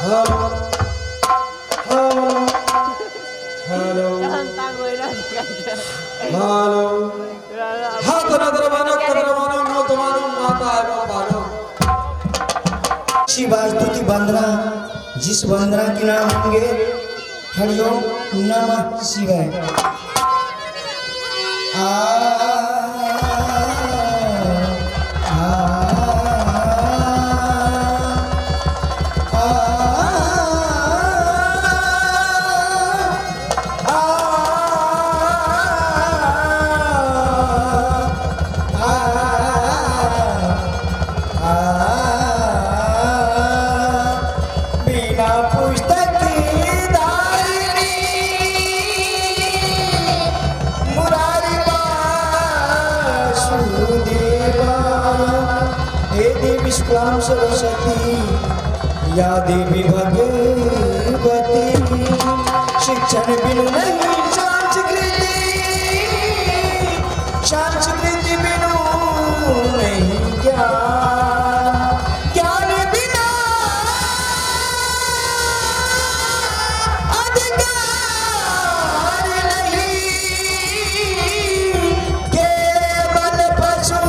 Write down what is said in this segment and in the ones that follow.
Hello hello hello. शिवास्तुति वंदना, जिस वंदना के नाम होंगे हरिओम नमः शिवाय। आ सरस्वती या देवी भगवती, शिक्षण बिनु नहीं संस्कृति, संस्कृति बिनु नहीं ज्ञान, ज्ञान बिना अधिकार नहीं, केवल पशु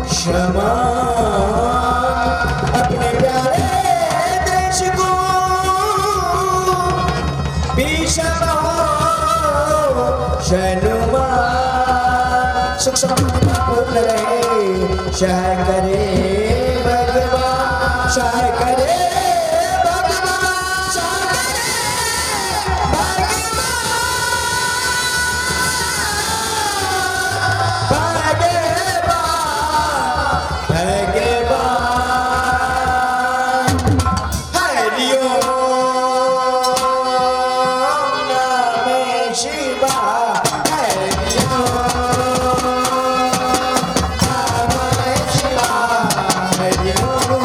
क्षमा। सुख समृद्धि पूर्ण रहे, शहर करे भगवान, शहर करे भगवान, शहर करे भगवान, भगवान। हरि ओम नमः शिवाय। हरि ओम।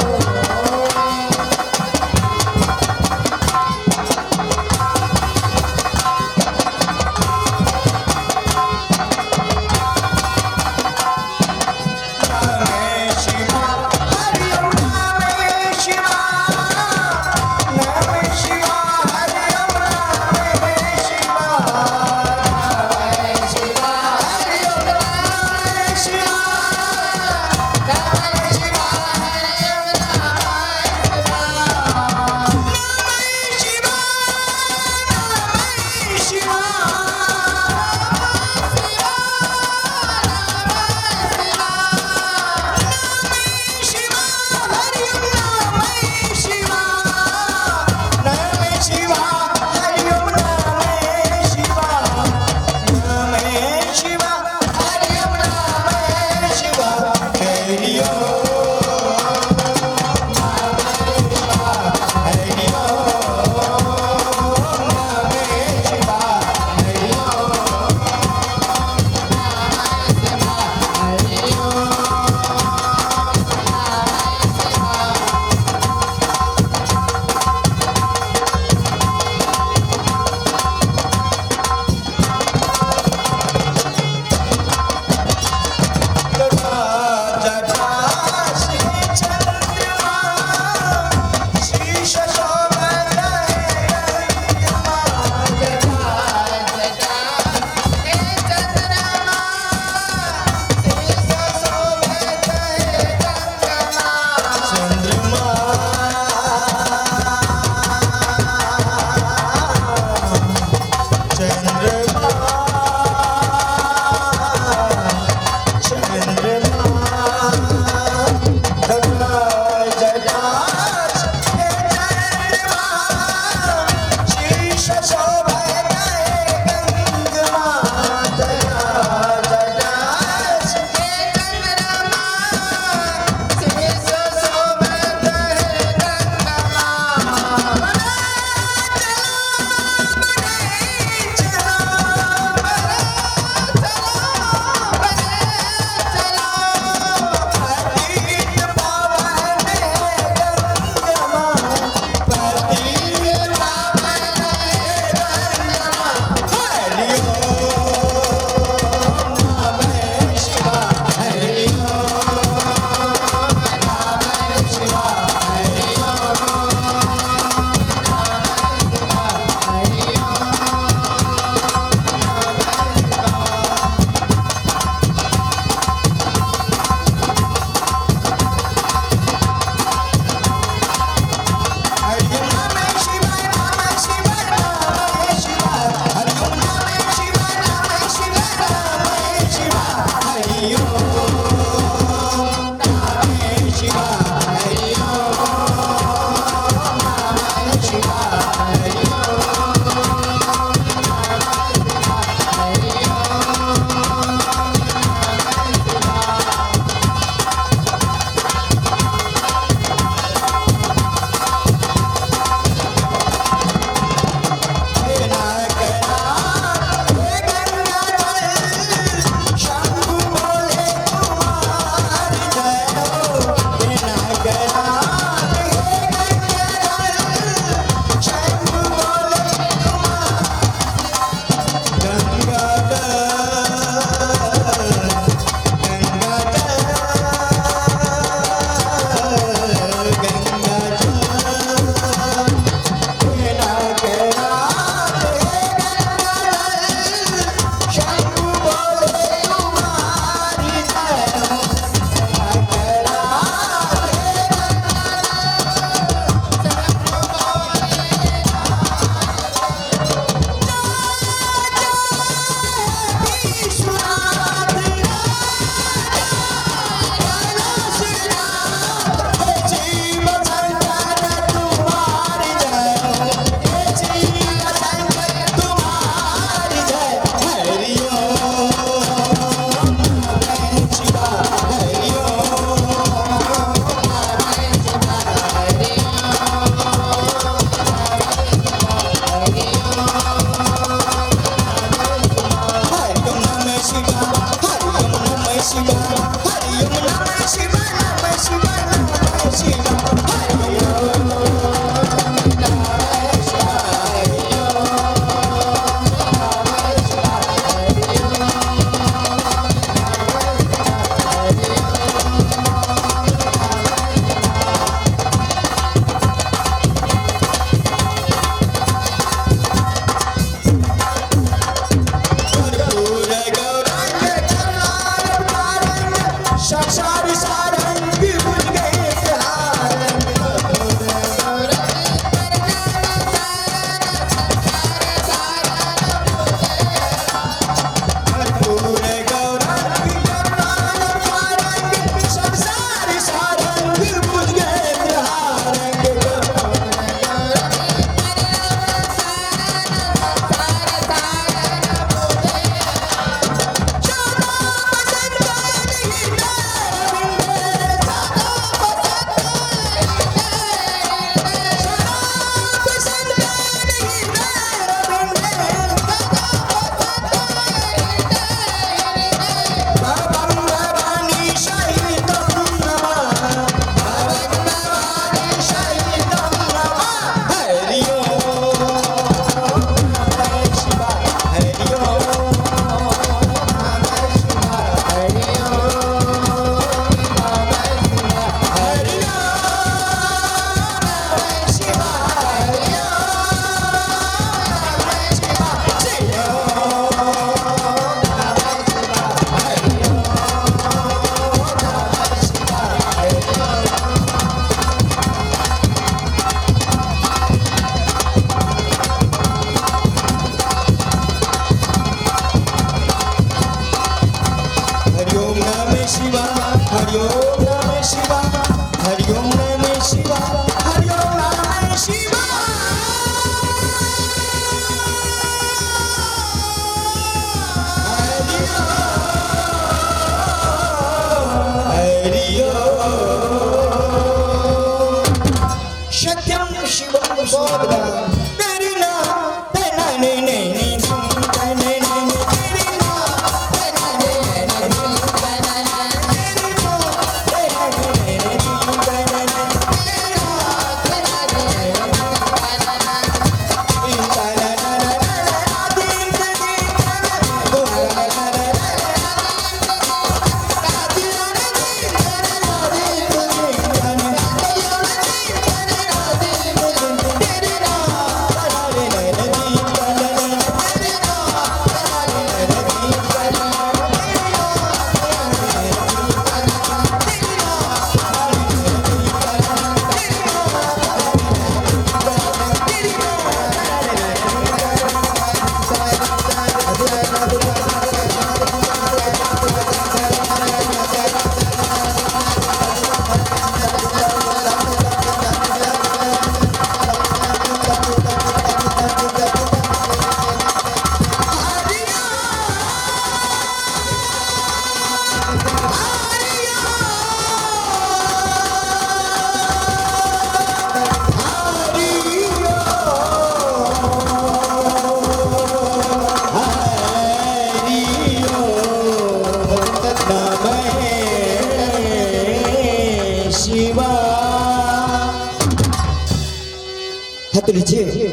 लीजिए।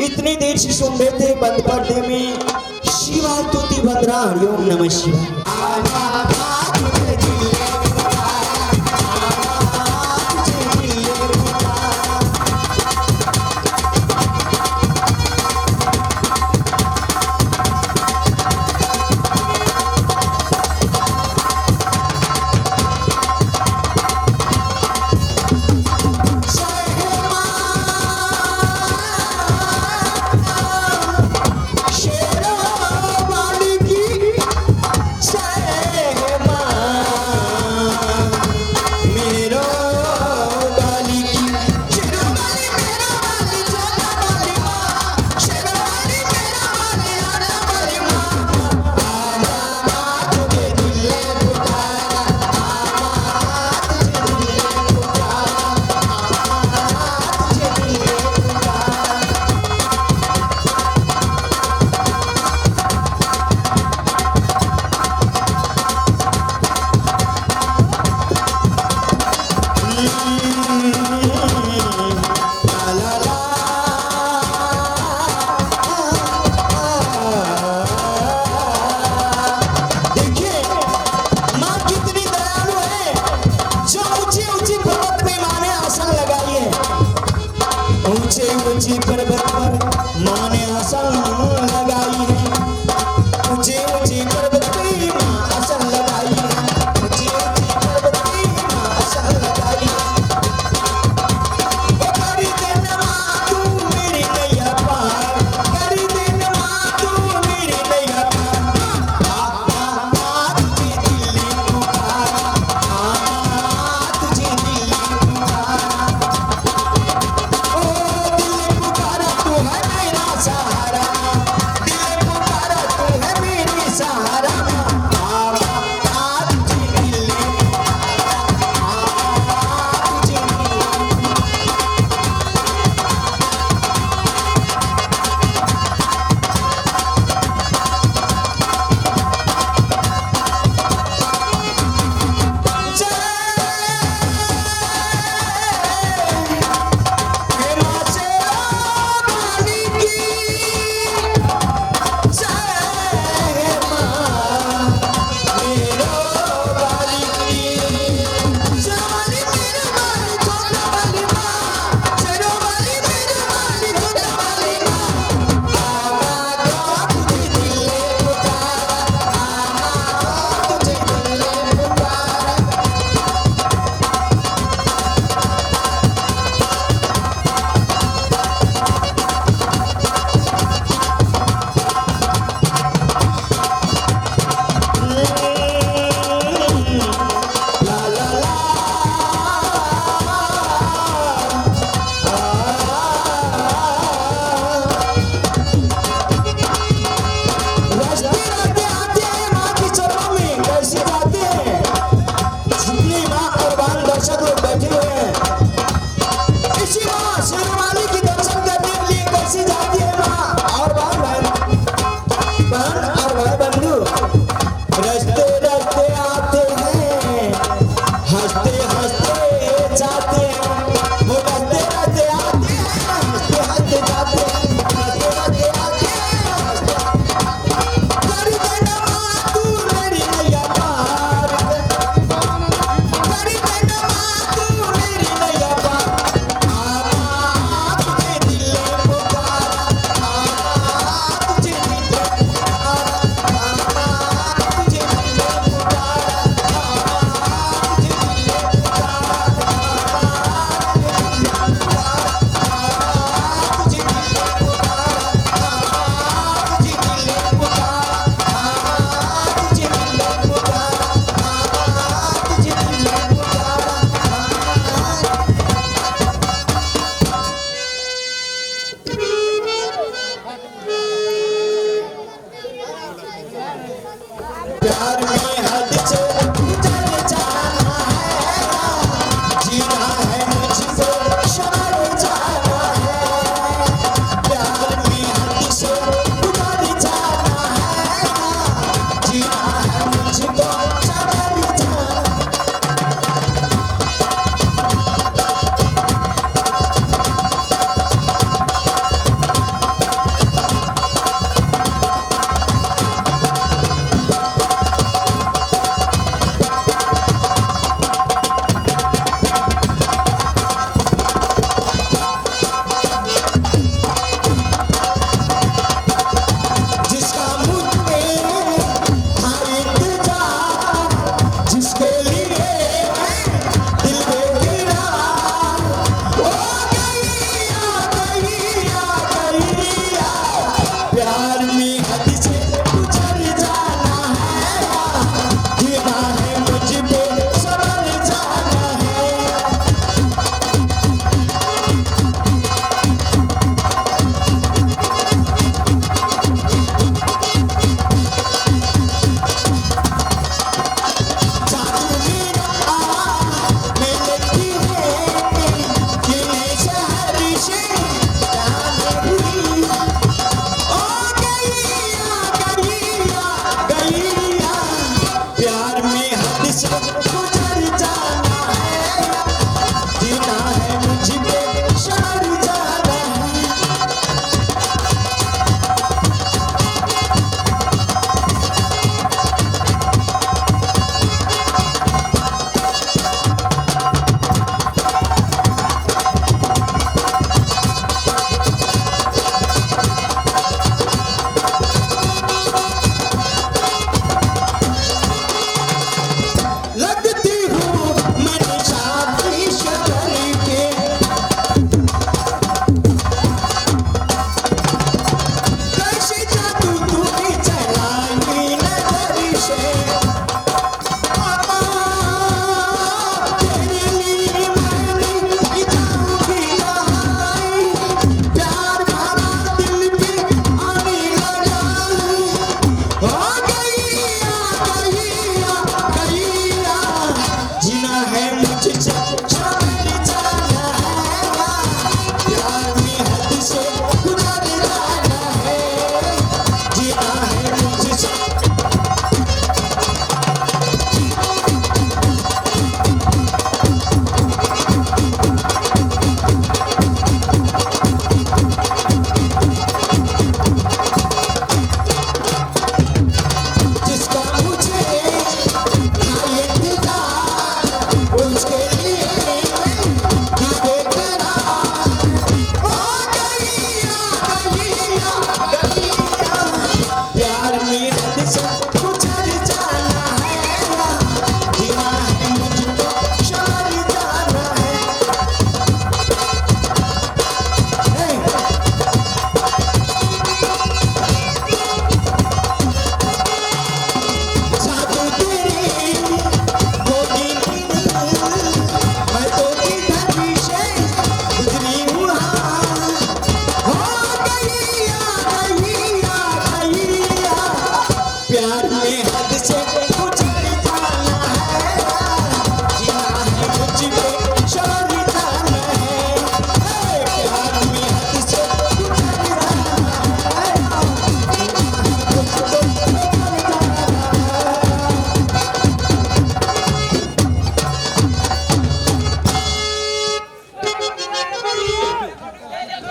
इतनी देर से सुन रहे थे बंद पर्दे में शिवा तुति भद्रा हरिओम नमः शिवाय। ऊंचे पर्वत पर माँ ने आसन लगाई है, ऊंचे ऊंचे पर्वत पे माँ आसन लगाई है, ऊंचे ऊंचे पर्वत पे माँ आसन लगाई है। ओ कर देना माँ तू मेरी नैया पार, कर देना माँ तू मेरी नैया पार। आ आ आ तुझे दिल पुकारा, आ आ तुझे दिल पुकारा। ओ दिल पुकारा तू है मेरा सहारा, दिल पुकारा तू है मेरी सहारा। आ आ तुझे दिल पुकारा, आ आ तुझे दिल। रास्ते रास्ते आते हैं माँ की चरणों में, कैसे जाते हैं जितनी माँ और बाल दर्शक लोग बैठे हुए हैं, इसी माँ शेरवाली की दर्शन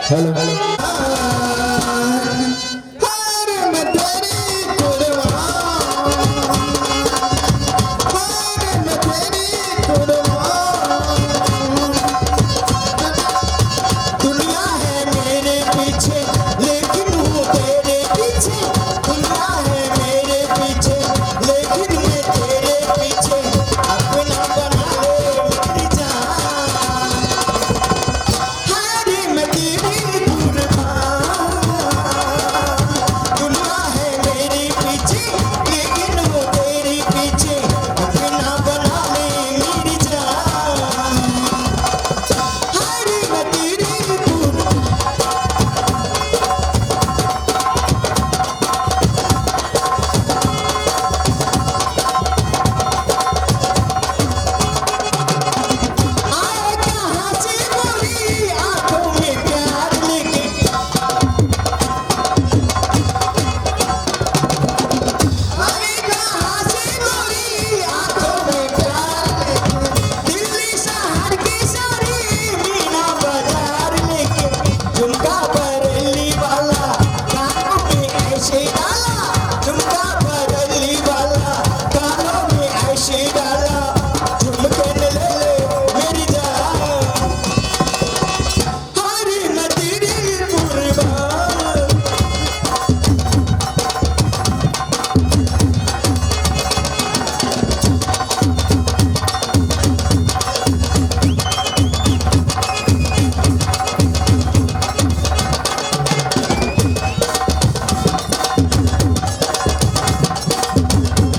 हेलो हेलो। हर मैं तेरी कुर्बान, हर मैं तेरी कुर्बान। दुनिया है मेरे पीछे लेकिन हूँ तेरे पीछे, दुनिया है मेरे पीछे लेकिन मैं तेरे पीछे, अपना बना ले मेरी जान, हर मैं तेरी कुर्बान। दुनिया है मेरे पीछे लेकिन वो तेरे पीछे, अपना बना ले मेरी जान, हर मैं तेरी कुर्बान। आए कहाँ से गोरी आंखों में प्यार लेके, आए कहाँ से गोरी आंखों में प्यार लेके, दिल्ली शहर की सारी मीना बाजार लेके, झुमका बरेली वाला कानों में ऐसे डाला, झुमका बरेली वाला कानों में ऐसे डाला, झुमके ने ले ले मेरी जान, हर मैं तेरी कुर्बान।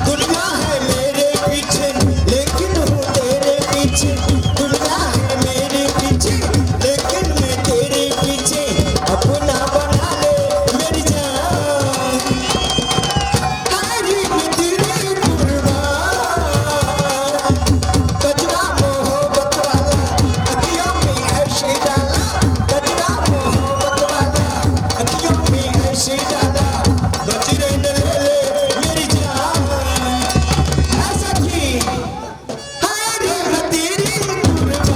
दुनिया है मेरे पीछे लेकिन हूँ तेरे पीछे, दुनिया है मेरे पीछे लेकिन मैं तेरे पीछे, अपना बना ले मेरी जान, हर मैं तेरी कुर्बान। कजरा मोहब्बत वाला अखियों में ऐसे डाला, कजरा मोहब्बत वाला अखियों में ऐसे डाला, गजरे ने ले ले मेरी जान, ऐसा की हर मैं तेरी कुर्बान।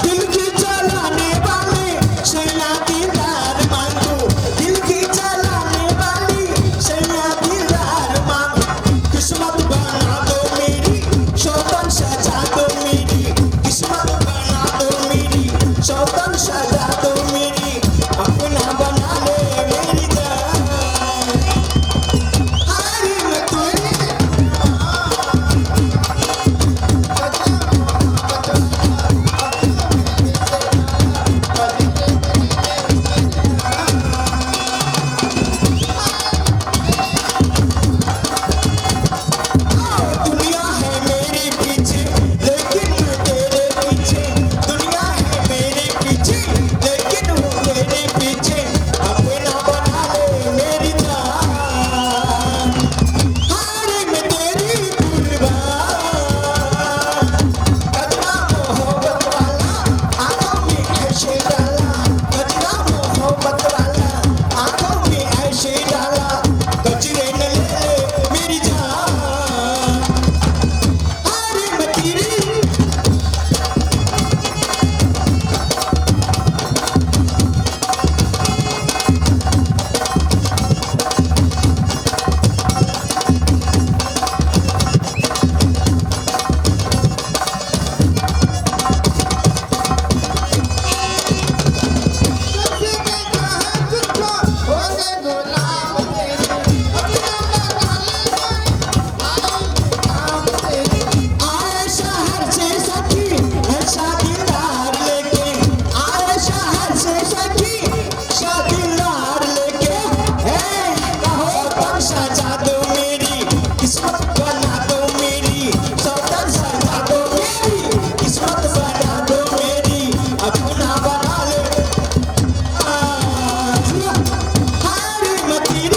दिल की चलाने वाली सैया दिलदार मांगो, दिल की चलाने वाली सैया दिलदार मांगो, किस्मत बना दो मेरी शौतन सजा दो मेरी, किस्मत बना दो मेरी शौतन सजा दो मेरी, अपना बना ले मेरी जान, हर मैं तेरी। दुनिया है मेरे पीछे लेकिन मैं तेरे पीछे, दुनिया है मेरे पीछे लेकिन हूँ तेरे पीछे, अपना बना ले मेरी जान, हर मैं तेरी कुर्बान। कजरा मोहब्बत वाला आंखों में ऐसे डाला, कजरा मोहब्बत वाला आंखों में ऐसे डाला, कजरे ने ले ले मेरी जान, हर मैं तेरी। आए शहर से सखी ऐसा दिलदार लेके, आए शहर से सखी ऐसा दिलदार लेके, हे सौतन सजा दो मेरी किस्मत बना दो मेरी, सौतन सजा दो मेरी किस्मत बना दो मेरी, अपना बना ले हर मैं तेरी।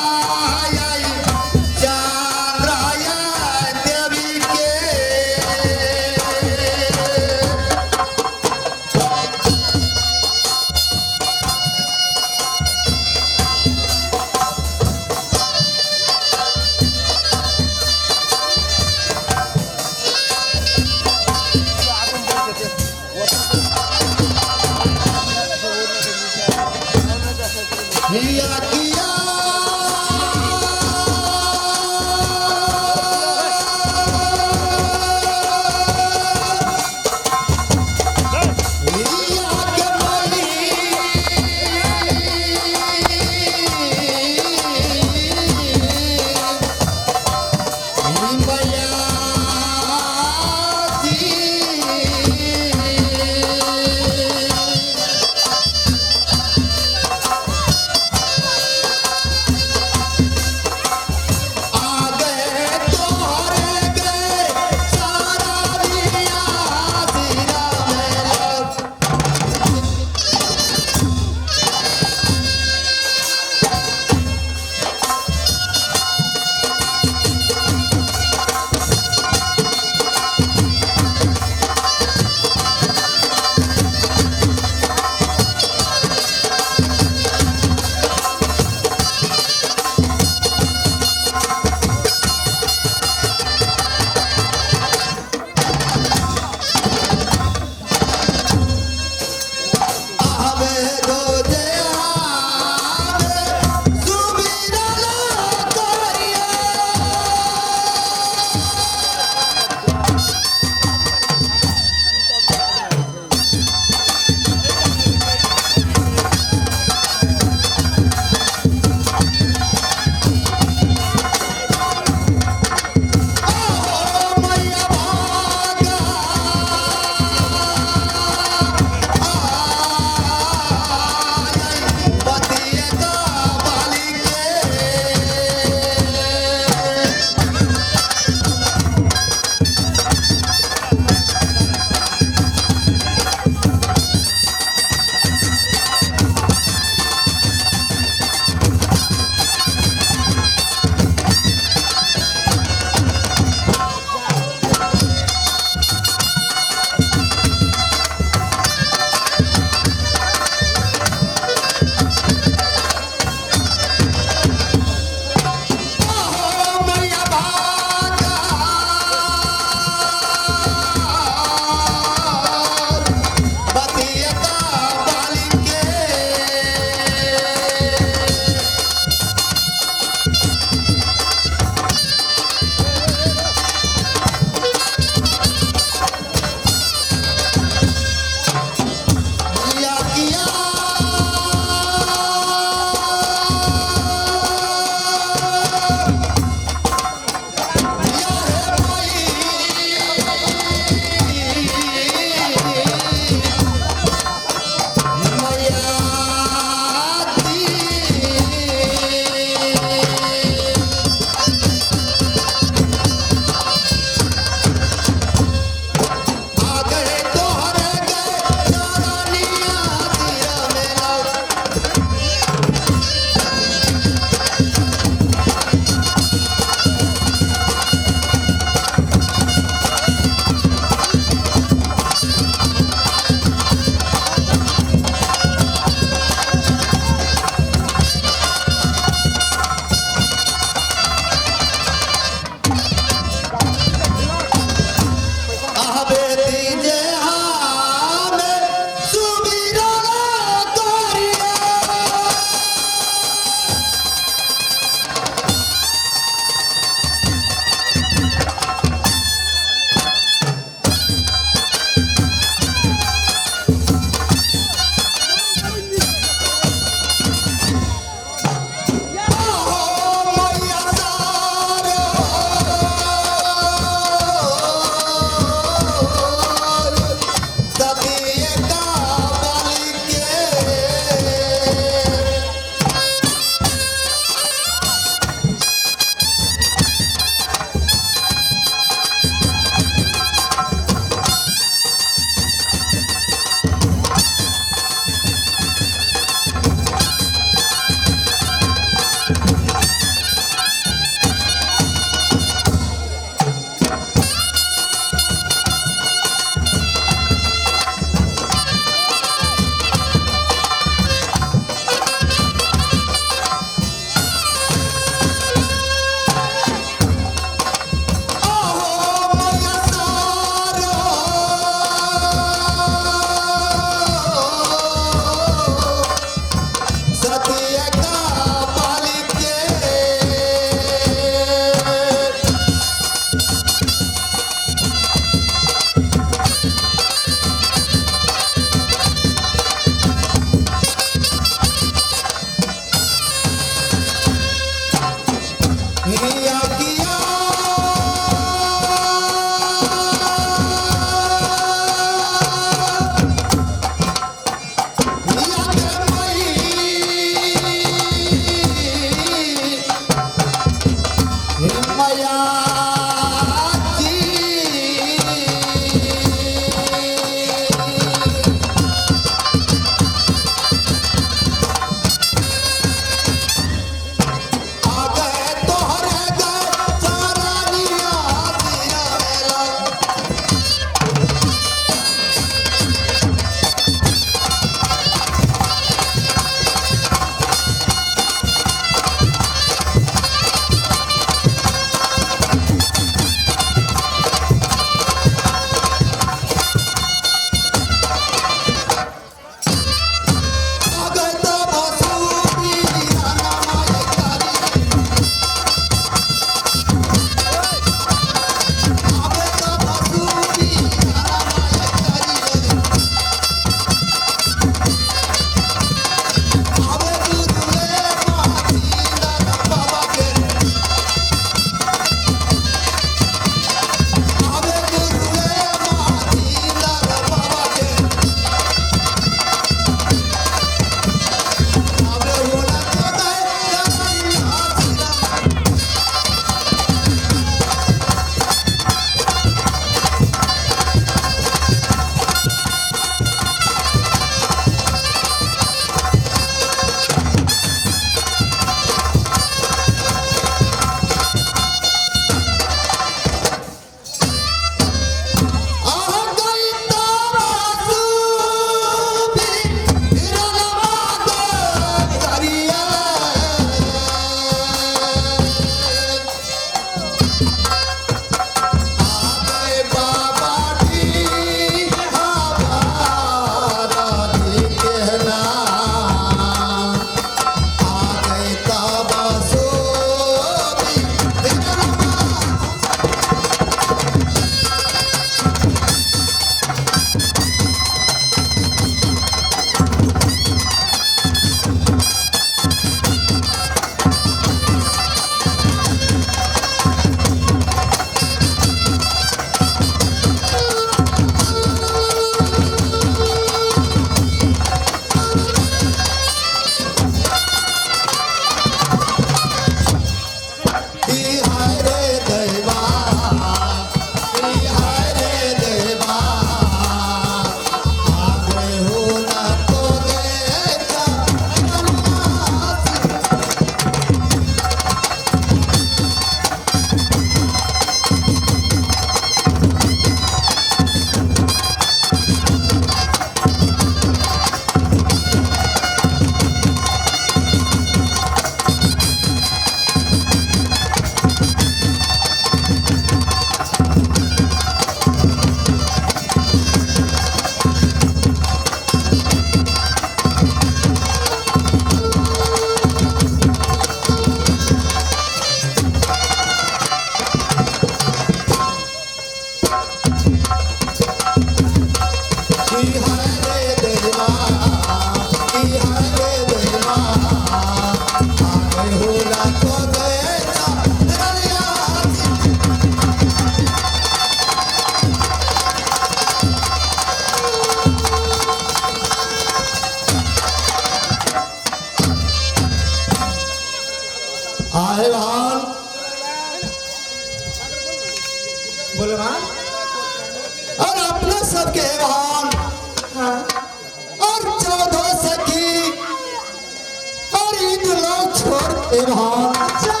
हे वहान। अच्छा।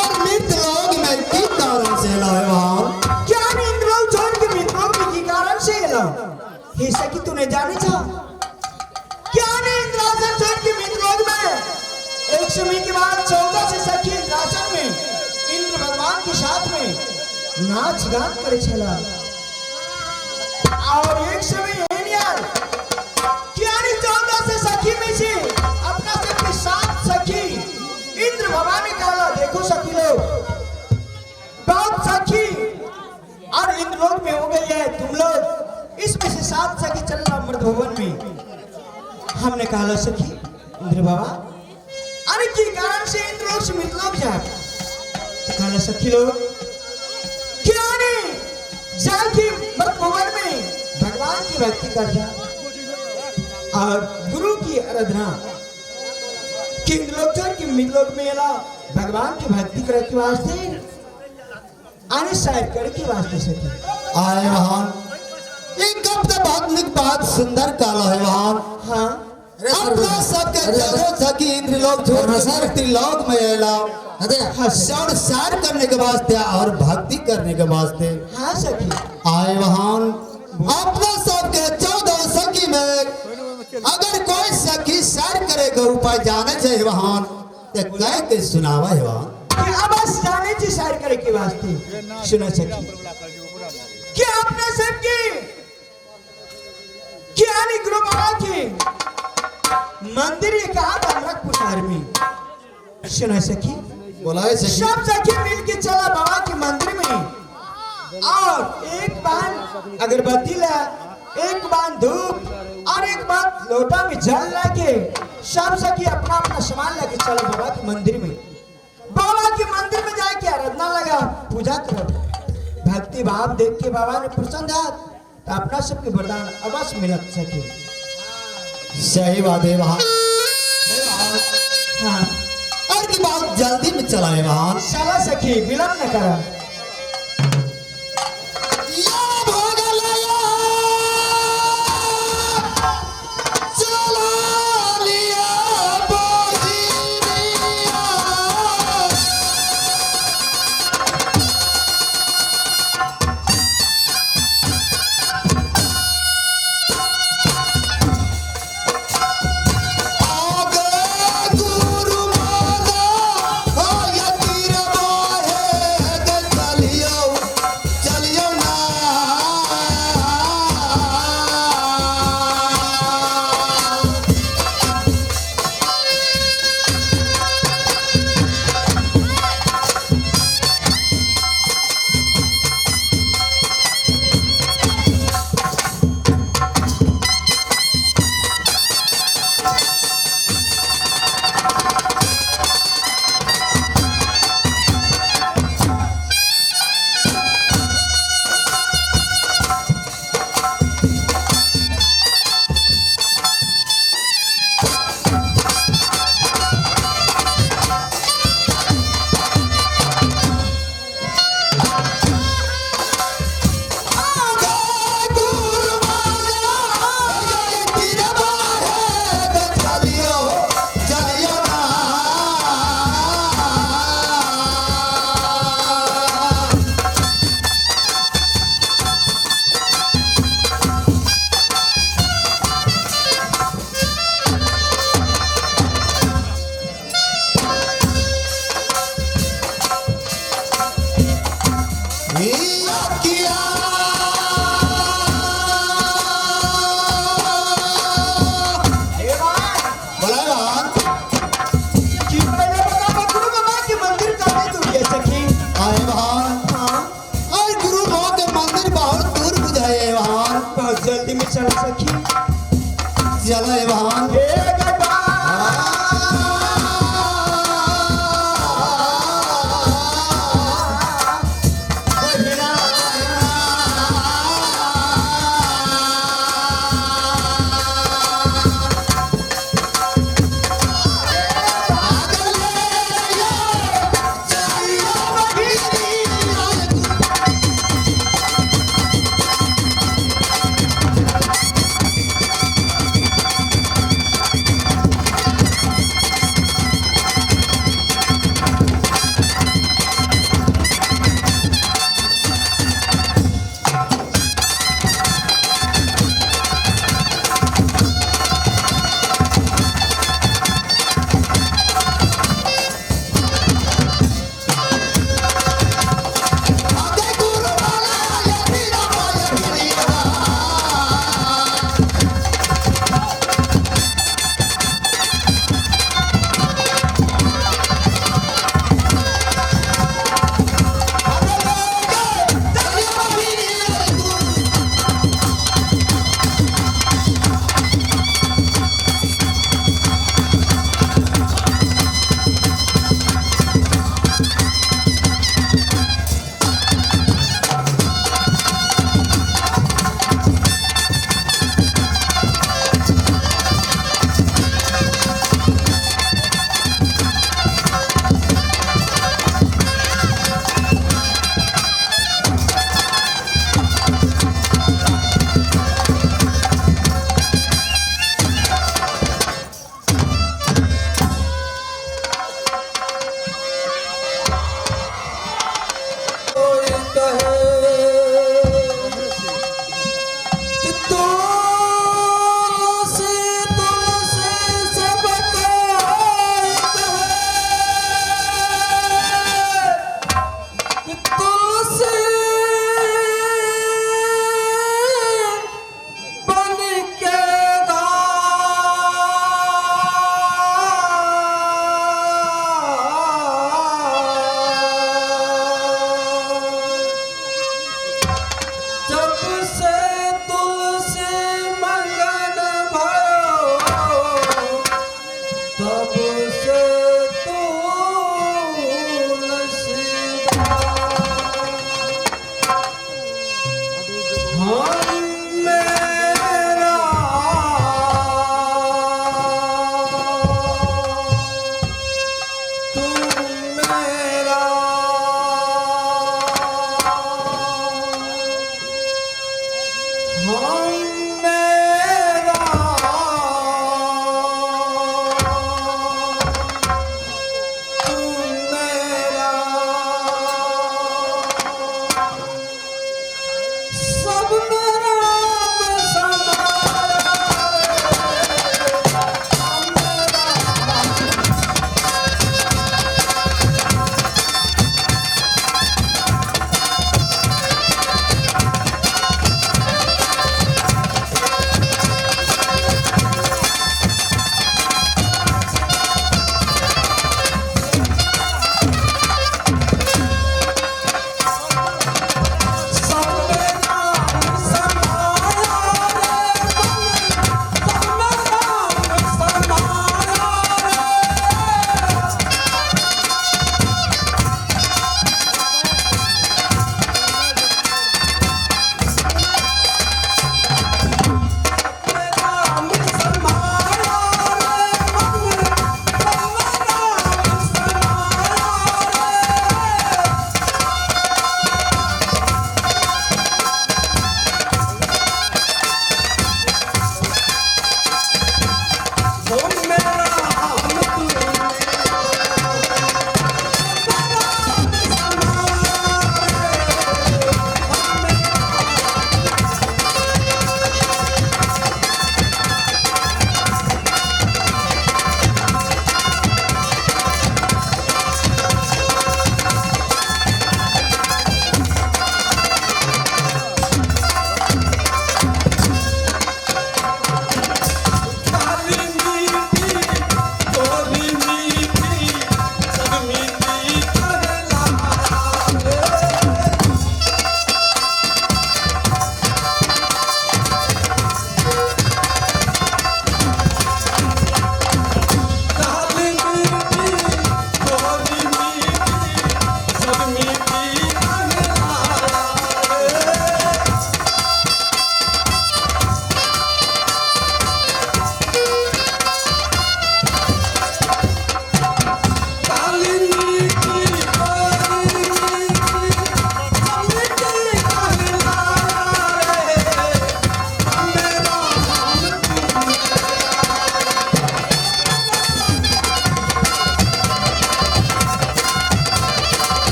और मृत लोग में की कारण से एलो हे वहान? क्या ने इंद्रलोक छोड़ के मृतलोक में की कारण से एलो? हे सखी तूने जाने छा क्या ने इंद्रासन छोड़ के मृतलोक में एक समय के बाद 14 से सखी इंद्रासन में इंद्र भगवान के साथ में नाच गान करे छला। और एक समय एहन यार क्या ने 14 से सखी में से अपना सबके 7 सखी इंद्र भगवान ने कहा देखो सखी लोग बहुत सखी और इंद्रलोक में हो गई है, तुम लोग इसमें से 7 सखी चल रहा मृत भवन में। हमने कहा लो सखी इंद्र बाबा अरे की कारण से इंद्रलोक से मृतलोक जाए? तो कहा सखी लोग क्या नहीं जाके मृत भवन में भगवान की भक्ति कर जा और गुरु की आराधना कि इंद्रलोक छोड़ के मृतलोक में एला भगवान की भक्ति करे के वास्ते आने शायद करे के वास्ते सखी। आए वहान एक गप तो बहुत निक बात सुंदर कालो है वहान। हाँ अपना सबके चौदह सखी इंद्रलोक छोड़ त्रिलोक में एला सौर सार करने के वास्ते और भक्ति करने के वास्ते। हाँ सखी। आए वहान अपना सबके 14 सखी में अगर कोई सखी सैर करे के उपाय जाने चाहिए वहान तो कह के सुनावा है वहान। कि अब जाने चाहिए सैर करे के वास्ते। सुना सखी कि अपना सबके क्या नहीं गुरु बाबा के मंदिर ये कहा था रखपुर में। सुना सखी बोला है सखी सब सखी मिल के चला बाबा के मंदिर में और एक बार अगरबत्ती ला, एक बार धूप और एक बार लोटा में जल लाके सब सखी अपना अपना सामान लेके चला बाबा के मंदिर में। बाबा के मंदिर में जाके आराधना लगा पूजा करो भक्ति भाव देख के बाबा ने प्रसन्न तो अपना सबके वरदान अवश्य मिलत सके। सही बात है वहां। हाँ और की बात जल्दी में चला है वहां। चला सखी विलंब न करा। जल्दी में चल सखी चलो वहां। Thank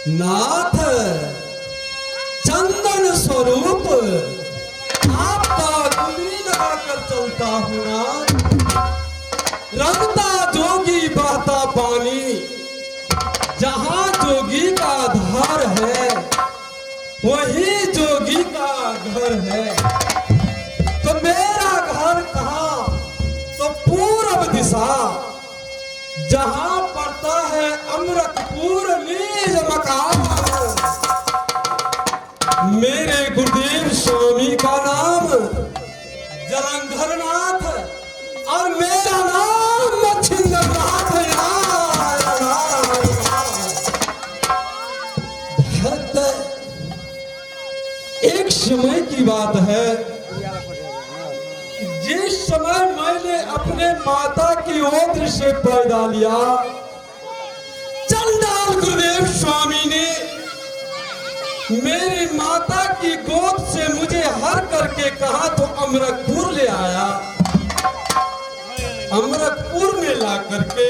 नाथ चंदन स्वरूप आपका गुली लगाकर चलता हूँ नाथ। रंगता जोगी बहता पानी, जहाँ जोगी का आधार है वही जोगी का घर है। तो मेरा घर कहाँ? तो पूरब दिशा, जहाँ पड़ता है अमृतपुर नीज मकान। मेरे गुरुदेव स्वामी का नाम जलंधर नाथ और मेरा नाम मच्छिंद्र नाथ। भक्त, एक समय की बात है, जिस समय मैंने अपने माता की ओर से पैदा लिया, चंडाल गुरुदेव स्वामी ने मेरी माता की गोद से मुझे हर करके कहा तो अमरकपुर ले आया। अमरकपुर में ला करके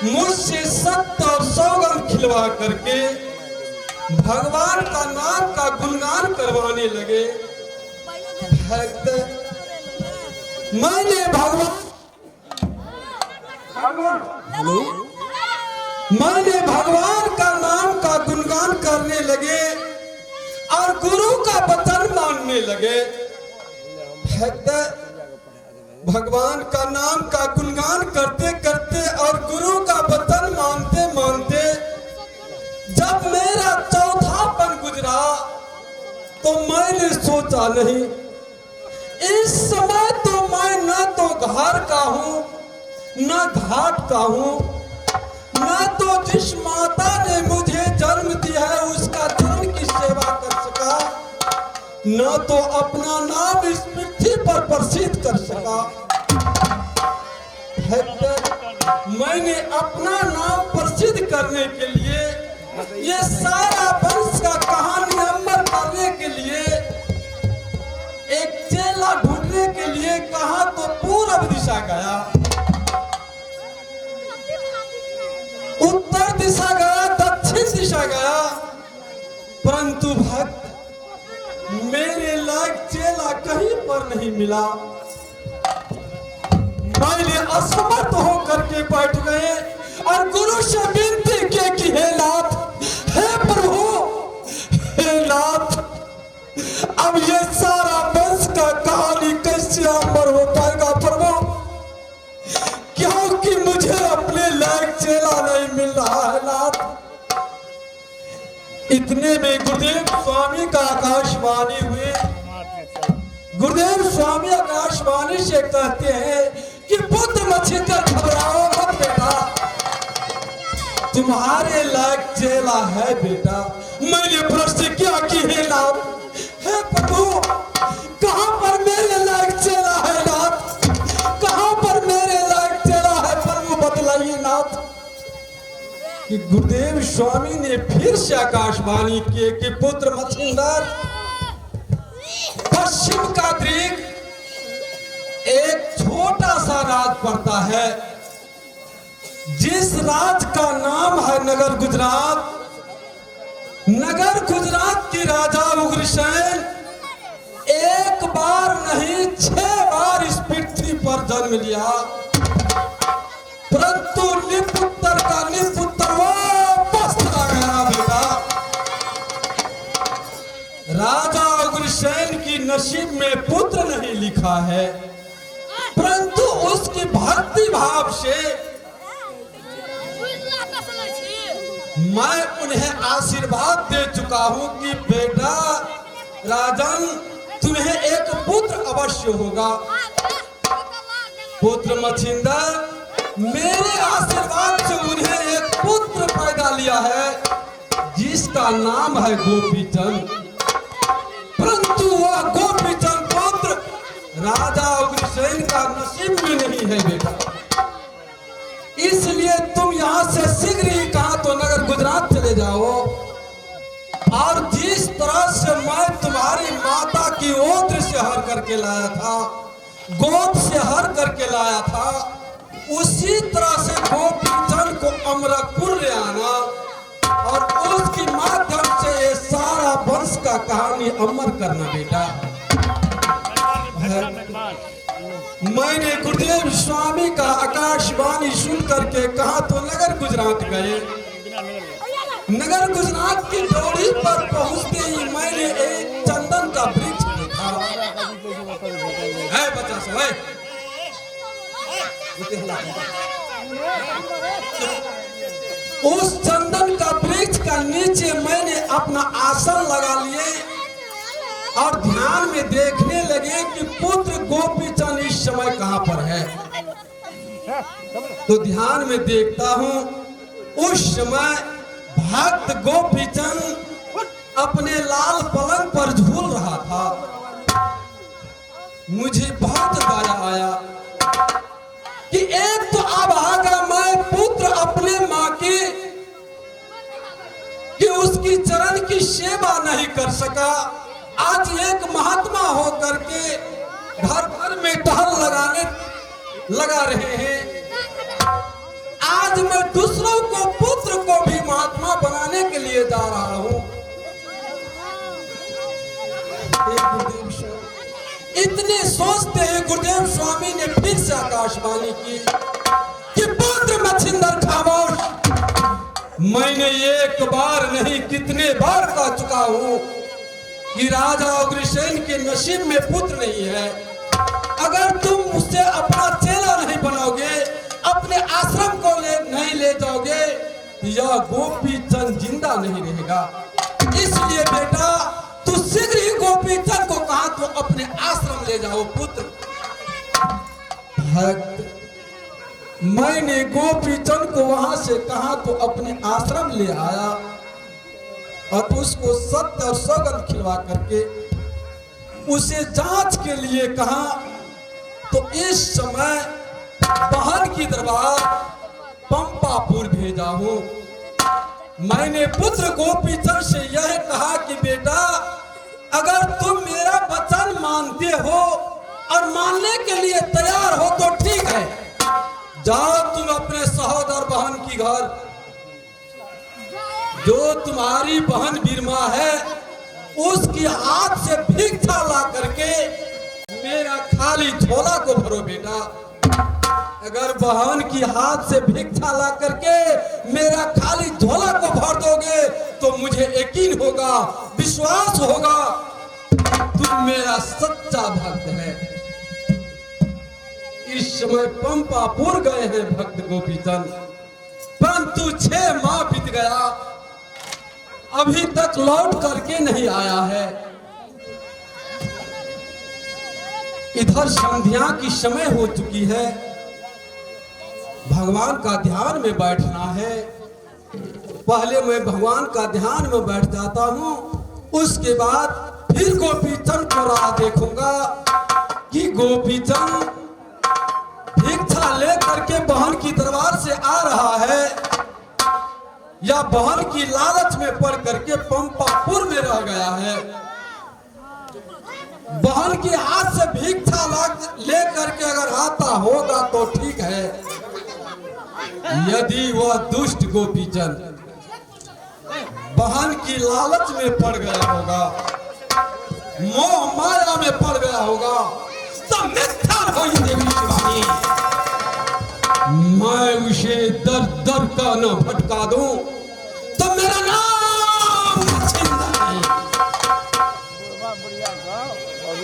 मुझसे सत्य और सौगंध खिलवा करके भगवान का नाम का गुणगान करवाने लगे। भक्त, मैंने भगवान का नाम का गुणगान करने लगे और गुरु का वचन मानने लगे। भक्त, भगवान का नाम का गुणगान करते करते और गुरु का वचन मानते मानते जब मेरा चौथापन गुजरा तो मैंने सोचा नहीं, इस समय तो मैं न तो घर का हूं न घाट का हूं, न तो जिस माता ने मुझे जन्म दिया है उसका चरण की सेवा कर सका, न तो अपना नाम इस पृथ्वी पर प्रसिद्ध कर सका। मैंने अपना नाम प्रसिद्ध करने के लिए, ये सारा वंश का कहानी अमर करने के लिए, एक चेला ढूंढने के लिए कहा तो पूरब दिशा गया, उत्तर दिशा गया, दक्षिण दिशा गया, परंतु भक्त मेरे लायक चेला कहीं पर नहीं मिला। मैंने असमर्थ होकर के बैठ गए और गुरु से विनती की कि हे नाथ, हे प्रभु, हे नाथ, अब ये सारा वंश का कहानी कैसे अमर हो पाएगा प्रभु, क्योंकि मुझे अपने लायक चेला नहीं मिल रहा है नाथ। इतने में गुरुदेव स्वामी का आकाशवाणी हुए। गुरुदेव स्वामी आकाशवाणी से कहते हैं कि पुत्र मच्छिंद्र, घबराओ मत बेटा, तुम्हारे लायक चेला है बेटा। मैंने प्रश्न किया कि हे नाथ, हे प्रभु, कहां पर मेरे लायक चेला है नाथ, कहां पर मेरे लायक चेला है प्रभु, बतलाइए नाथ। कि गुरुदेव स्वामी ने फिर से आकाशवाणी किए कि पुत्र मच्छिंद्र, पश्चिम का दृग एक छोटा सा राज पड़ता है, जिस राज का नाम है नगर गुजरात। नगर गुजरात के राजा उग्रसेन एक बार नहीं 6 बार इस पृथ्वी पर जन्म लिया, परंतु निपुत्र का निपुत्र वापस आ गया बेटा। राजा उग्रसेन की नसीब में पुत्र नहीं लिखा है, परंतु उसकी भक्ति भाव से मैं उन्हें आशीर्वाद दे चुका हूं कि बेटा राजन, तुम्हें एक पुत्र अवश्य होगा। पुत्र मच्छिंद्र, मेरे आशीर्वाद से उन्हें एक पुत्र पैदा लिया है जिसका नाम है गोपीचंद, परंतु वह गोपीचंद पुत्र राजा उग्रसेन का नसीब में नहीं है बेटा। इसलिए तुम यहां से शीघ्र ही कहा तो नगर गुजरात चले जाओ, और जिस तरह से मैं तुम्हारी माता की ओर से हर करके लाया था, गोद से हर करके लाया था, उसी तरह से गोपीचंद को अमरकपुर ले आना और कहानी अमर करना बेटा। मैंने गुरुदेव स्वामी का आकाशवाणी सुन करके कहा तो नगर गुजरात गए। नगर गुजरात की डोरी पर पहुंचते ही मैंने एक चंदन का वृक्ष देखा। है बच्चा सब है। उस चंदन का वृक्ष का नीचे मैंने अपना आसन लगा लिए और ध्यान में देखने लगे कि पुत्र गोपीचंद इस समय कहां पर है। तो ध्यान में देखता हूं उस समय भक्त गोपीचंद अपने लाल पलंग पर झूल रहा था। मुझे बहुत दया आया कि एक तो अभागा मैं पुत्र अपने माँ की कि उसकी चरण की सेवा नहीं कर सका, आज एक महात्मा हो करके घर घर में टहल लगाने लगा रहे हैं। आज मैं दूसरों को पुत्र को भी महात्मा बनाने के लिए जा रहा हूं। इतने सोचते हैं गुरुदेव स्वामी ने फिर से आकाशवाणी की कि पुत्र मच्छिंदर खामोश, मैंने एक बार नहीं कितने बार कह चुका हूं कि राजा उग्रसेन के नसीब में पुत्र नहीं है। अगर तुम उससे अपना चेला नहीं बनाओगे, अपने आश्रम को नहीं ले जाओगे, यह गोपीचंद जिंदा नहीं रहेगा। इसलिए बेटा तू शीघ्र ही गोपीचंद को कहा तो अपने आश्रम ले जाओ पुत्र। भक्त मैंने गोपीचंद को वहां से कहा तो अपने आश्रम ले आया और उसको सत्य और सौगंध खिलवा करके उसे जांच के लिए कहा तो इस समय बहन की दरबार पंपापुर भेजा हूं। मैंने पुत्र गोपीचंद से यह कहा कि बेटा अगर तुम मेरा वचन मानते हो और मानने के लिए तैयार हो तो ठीक है, जाओ तुम अपने सहोदर बहन की घर, जो तुम्हारी बहन बिरमा है उसकी हाथ से भिक्षा ला करके मेरा खाली झोला को भरो बेटा। अगर बहन की हाथ से भिक्षा ला करके मेरा खाली झोला को भर दोगे तो मुझे यकीन होगा, विश्वास होगा तुम मेरा सच्चा भक्त है। इस समय पंपापुर गए हैं भक्त गोपीचंद, परंतु 6 माह बीत गया, अभी तक लौट करके नहीं आया है। इधर संध्या की समय हो चुकी है, भगवान का ध्यान में बैठना है। पहले मैं भगवान का ध्यान में बैठ जाता हूँ, उसके बाद फिर गोपीचंद को राह देखूंगा कि गोपीचंद भिक्षा लेकर के बहन की दरबार से आ रहा है या बहन की लालच में पड़ करके पंपापुर में रह गया है। बहन के हाथ से भिक्षा लेकर के अगर आता होगा तो ठीक है, यदि वह दुष्ट गोपीचंद बहन की लालच में पड़ गया होगा, मोह माया में पड़ गया होगा, तो मिथ्या होगी देवी शिवानी, मैं उसे दर दर का न भटका दूं तो मेरा नाम मच्छिंदर नहीं।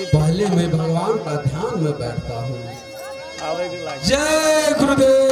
पहले मैं भगवान का ध्यान में बैठता हूँ। जय गुरुदेव।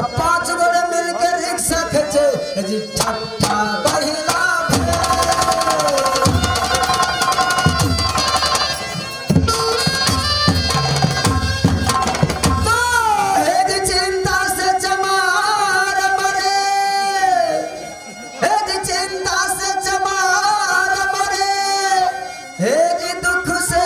पांच गोरे मिलकर रिक्शा खचे जी ठट्ठा बहिला। तो हे जी चिंता से चमार मरे, हे जी चिंता से चमार मरे, हे जी दुख से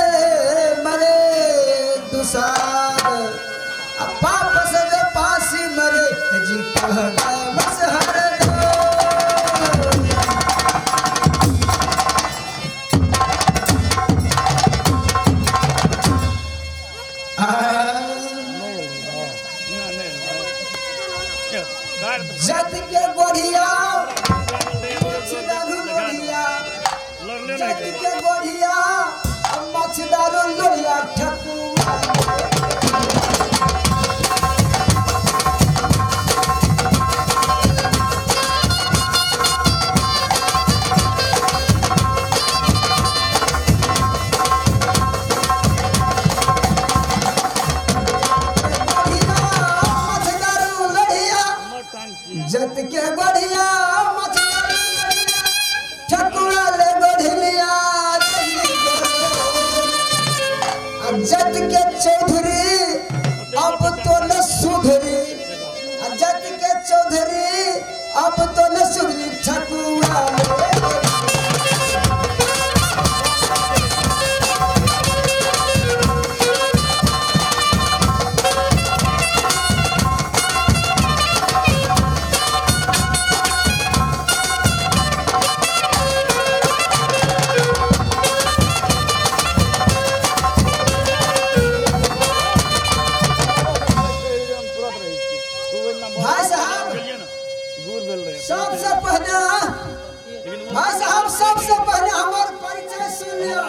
सबसे पहले भाई साहब सबसे पहले हमार परिचय सुन लियो।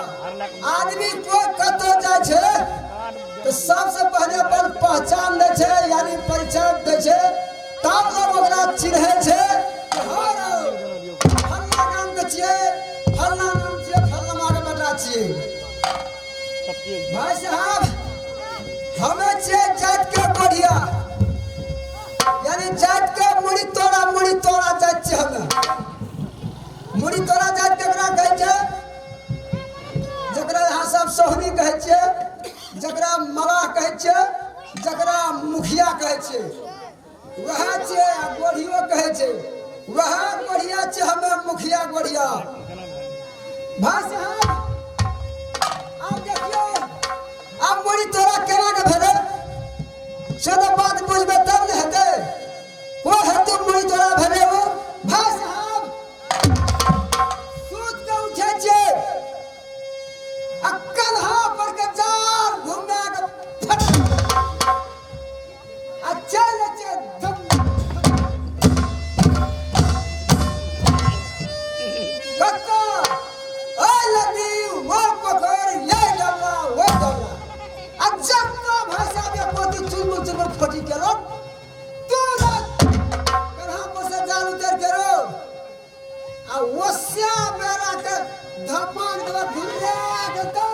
आदमी कोई कतौ जाय छै तो सबसे पहले अपन पहचान दै छै यानी परिचय दै छै तब लोग ओकरा चिन्है छै। फल्ला नाम के छियै, फल्ला नाम छियै, फल्ला माँ के बेटा छियै। भाई साहब हमें छियै जात के बढ़िया यानी जात के मुड़ी तोड़ा जात छियै। हमें मुड़ी तोड़ा जात केकरा कहै छै? जकरा यहाँ सब सोहनी कहै छियै, जकरा मलाह कहै छियै, जकरा मुखिया कहै छियै, वएह छियै। आ गोढ़ियो कहै छै, वएह गोढ़िया छियै हमें मुखिया गोढ़िया। भाई साहब आब देखियौ आब मुड़ी तोड़ा केना के भेलै से तऽ बात बुझबै तब ने हेतै। कोइ हेतु मुड़ी तोड़ा भेलै ओ? भाई साहब सुति कऽ उठै छियै आ कन्हा पर के जाल घुमा के फट आ चलि जाइ छियै धम कतऽ ओहि नदी ओहि पोखरि यही डबरा ओहि डबरा आ जतऽ भाई साहब एको दिन चुनमुन चुनमुन फोटी केलक तुरंत कन्हा पर से जाल उतारि के रो आ ओस्या बेरा के धमान देबा घुरा के दौ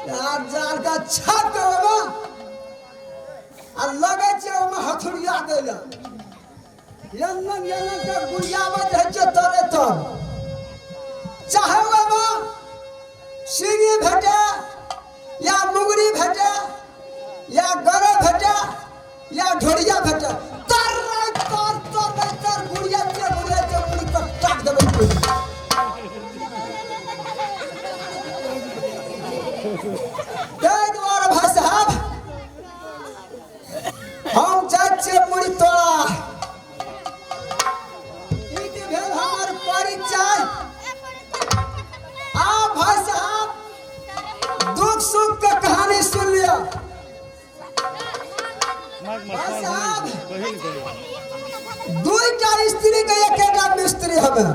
यार जाल के छाप के ओहिमे आ लगै छै ओहिमे हथुरिया दै लए यन्नन यन्नन के गुड़ियाबैत रहै छै तरे तर। चाहे ओहिमे सिंगी भेटै या मुंगरी भेटै या गरै भेटै या ढोरिया भेटै, तर तर तर तर गुड़िया छै गुड़िया छै मुड़ी पर टाक देबै। ताहि दुआरे भाई साहब हम जाइ छियै मुड़ी तोड़ा। ई तऽ भेल हमर परिचय। आ भाई साहब दुख सुख के कहानी सुन लिअ। भाई साहब दुईटा स्त्री के एकेटा मिस्त्री हमे।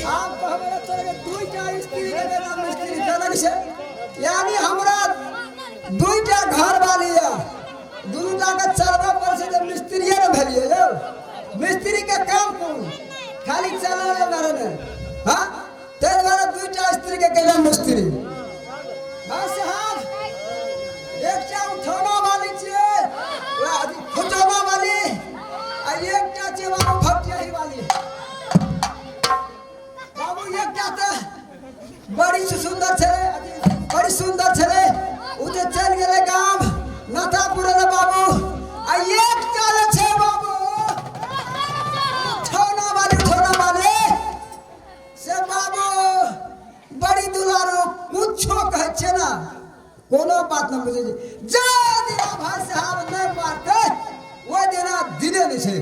आप कहबै तोरा के दुईटा स्त्री के एकेटा मिस्त्री केना छै? यानी हमरा दुईटा घर वाली है, दुनूटा के चलबे पर से जे मिस्त्रीये ने भेलियै यौ। मिस्त्री के काम कोन? खाली चलावे मारे ने। हाँ ताहि दुआरे दुईटा स्त्री के एकेटा मिस्त्री। भाई साहब एकटा उठौना वाली छियै, फुटौना वाली, आ एकटा छियै बाबू भपटियाही वाली। बाबू एकटा तऽ बड़ी सुन्दर छलै, बड़ी सुन्दर छलै, ओ जे चलि गेलै गाम नाथापुर बाबू। आ एकटा जे छै बाबू उठौना वाली, उठौना वाली से बाबू बड़ी दुलारू, कुछो कहै छियै ने कोनो बात नहि बुझै छै। जे दिना भाई साहब नहि मारतै ओहि दिना दिने नहि छै।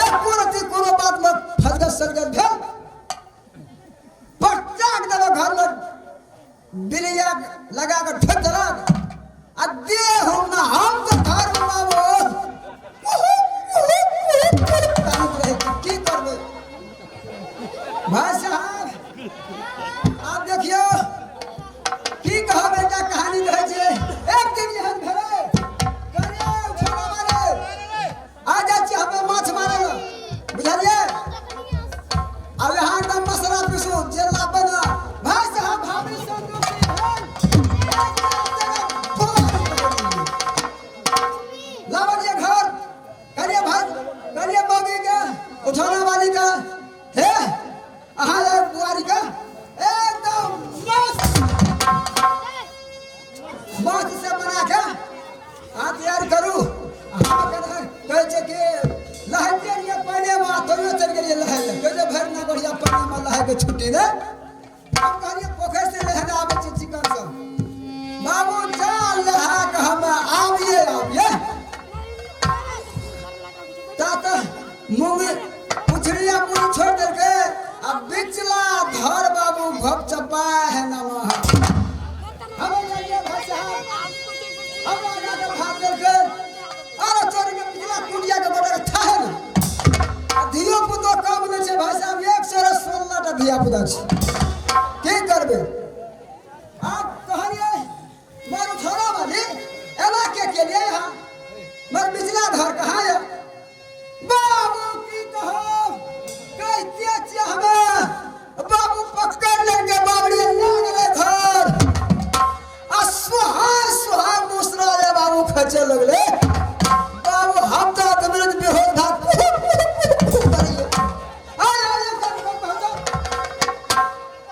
एको रत्ती कोनो बातमे फसगत सजगत भेल पटाक देबै घरमे बिलैया लगा कऽ ठोकि देलक आ देह ना हम तऽ घरमे बाबू रहै छी, की करबै। भाई साहब आब देखियौ की कहब, एकटा कहानी कहै छै। एक दिन एहन भेलै, कहलियै उठौना मारे आ जाइ छियै हमे माछ मारै लए, बुझलियै? आब यहाँ एकदम मसाला पीसू जे लाबे ना। भाई साहब भाभी संग लाबलियै घर, कहलियै भाई, कहलियै मौगी के उठौना वाली के, हे अहाँ बुआरी के एकदम मस्त मस्त से बना के अहाँ तैयार करू। हम कहै छै कि लहैते रहियै पानिमे तैयो चलि गेलियै लहै लए। कहै छै भरि ना बढ़िया पानिमे लहैके छुट्टी ने। हम कहलियै पोखरि से लहने आबै छै चिकन सब। बाबू जाल लहा के हम आबियै आबियै ता तऽ मूँग पुछड़ी आ मूँग छोड़ि देलकै आ बिचला धर बाबू घप चपा है नमः। हम जाइए भाई साहब, हम देलकै। अरे चोरी के पिछला कुटिया के बड़ा था है ना। आ धियो पुतो कम नहि छै भाई साहब, 116 टा धिया पुता छै। की करबै? आप कहलियै मर उठौना वाली एना के केलियै यहाँ? मर बिचला घर कहाँ यऽ? बाबू की कहब, कहिते छियै हमे बाबू पकड़ लेलकै बाबरी लए गेलै घर। आ सोहाय सोहाय मुसरा रे बाबू खचे लगलै। बाबू हफ्ता तऽ बेहोश भए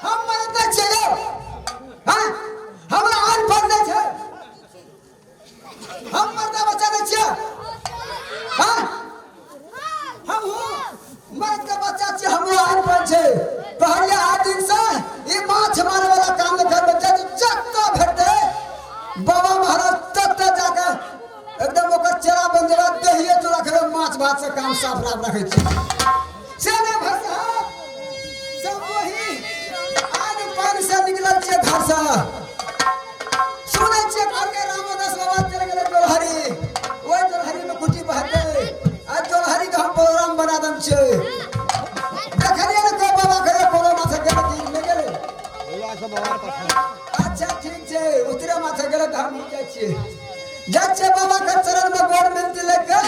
हम मरते छियै यौ। हाँ? हमरा अनपढ़ नहि छै, हम मर्दा बच्चा नहि छियै। हाँ? हमहूँ मर्द के बच्चा छियै, हमरो अनपढ़ छै। कहलियै आठ दिन से ई माछ मारे वाला काम नहि करबै, जतऽ भेटतै बाबा महाराज ततऽ जाके एकदम ओकर चेरा बन जेबै, दहिए चूड़ा खेबै, माछ भात से काम साफ राफ रखै छी। से नहि भाई साहब, सब वही आन पान से निकलल छियै घर से। सुनै छियै घर के रामदास बाबा चलि गेलै जोलहरी, ओहि जोलहरी में कुटी बहतै। आ जोलहरी के हम प्रोग्राम बना दम छियै। देखलियै ने कोइ बाबा के कोनो माथे गेलै कि नहि गेलै? अच्छा ठीक छै, उतरे माथे गेलै तऽ हमहूँ जाइ छियै। जाइ छियै बाबा के चरण में गोर मिनती लए के।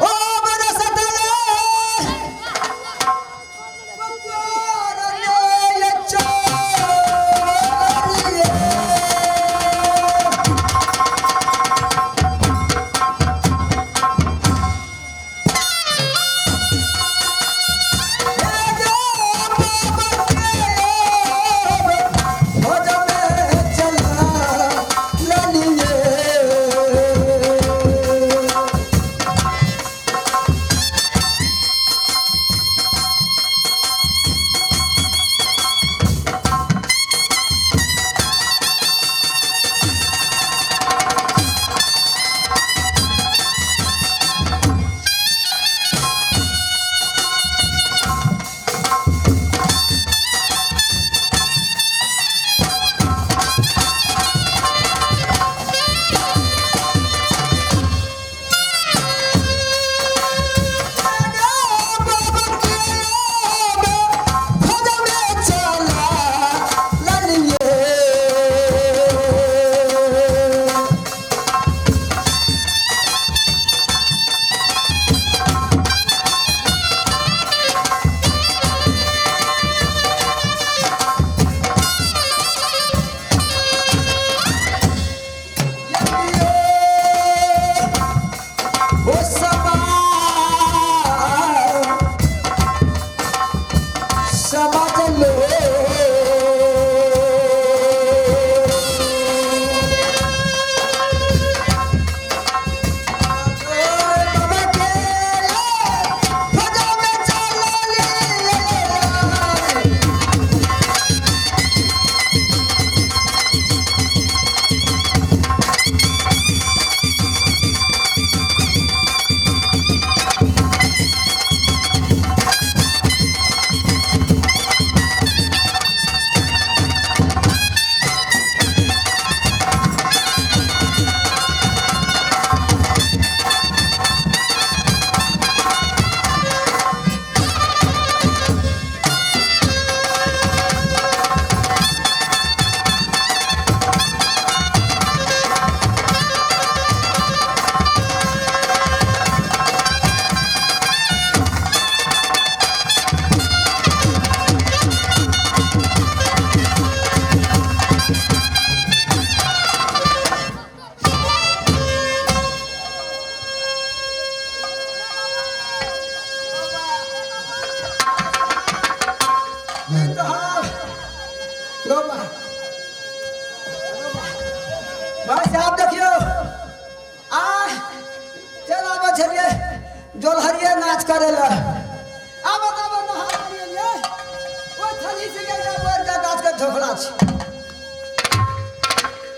ओ मेरे सतले भाई साहब देखियो आ चल आबै छलियै जोलहरिये नाच करे ला। आब आब नहा लियै ओहि थली से गेलै बोर के गाछ के झोखड़ा छै।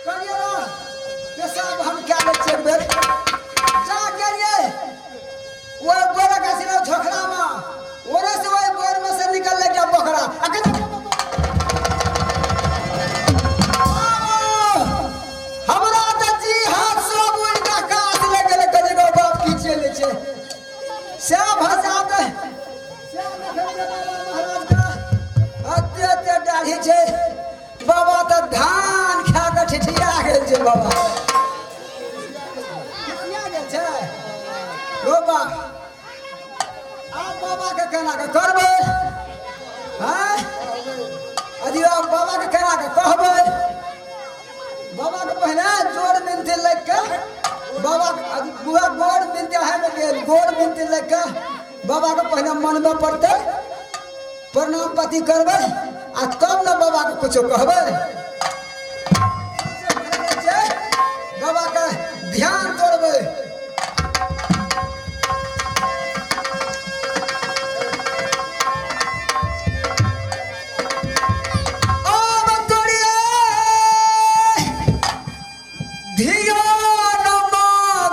करियो ना पेशाब हम क्या लै छियै एक बेर जा गेलियै ओहि बोरा गाछ रहे झोखड़ा में, ओरे से ओहि बोर में से निकललै एकटा बकरा। आ हमरा तऽ जी बाबा किसिया गेल छै गो बा आब बाबा के केना के करबै हैं अजी आब बाबा के केना के कहबै बाबा के पहले जोर मिनती लग के बाबा बुआ गोड़ मिनती है में गेल गोड़ मिनती लग के बाबा के पहले मनबे पड़तै प्रणाम पाती करबै आ तब न बाबा के कुछो कहबै बाबा के ध्यान तोड़बै अब तोड़िए ध्यान मागबो।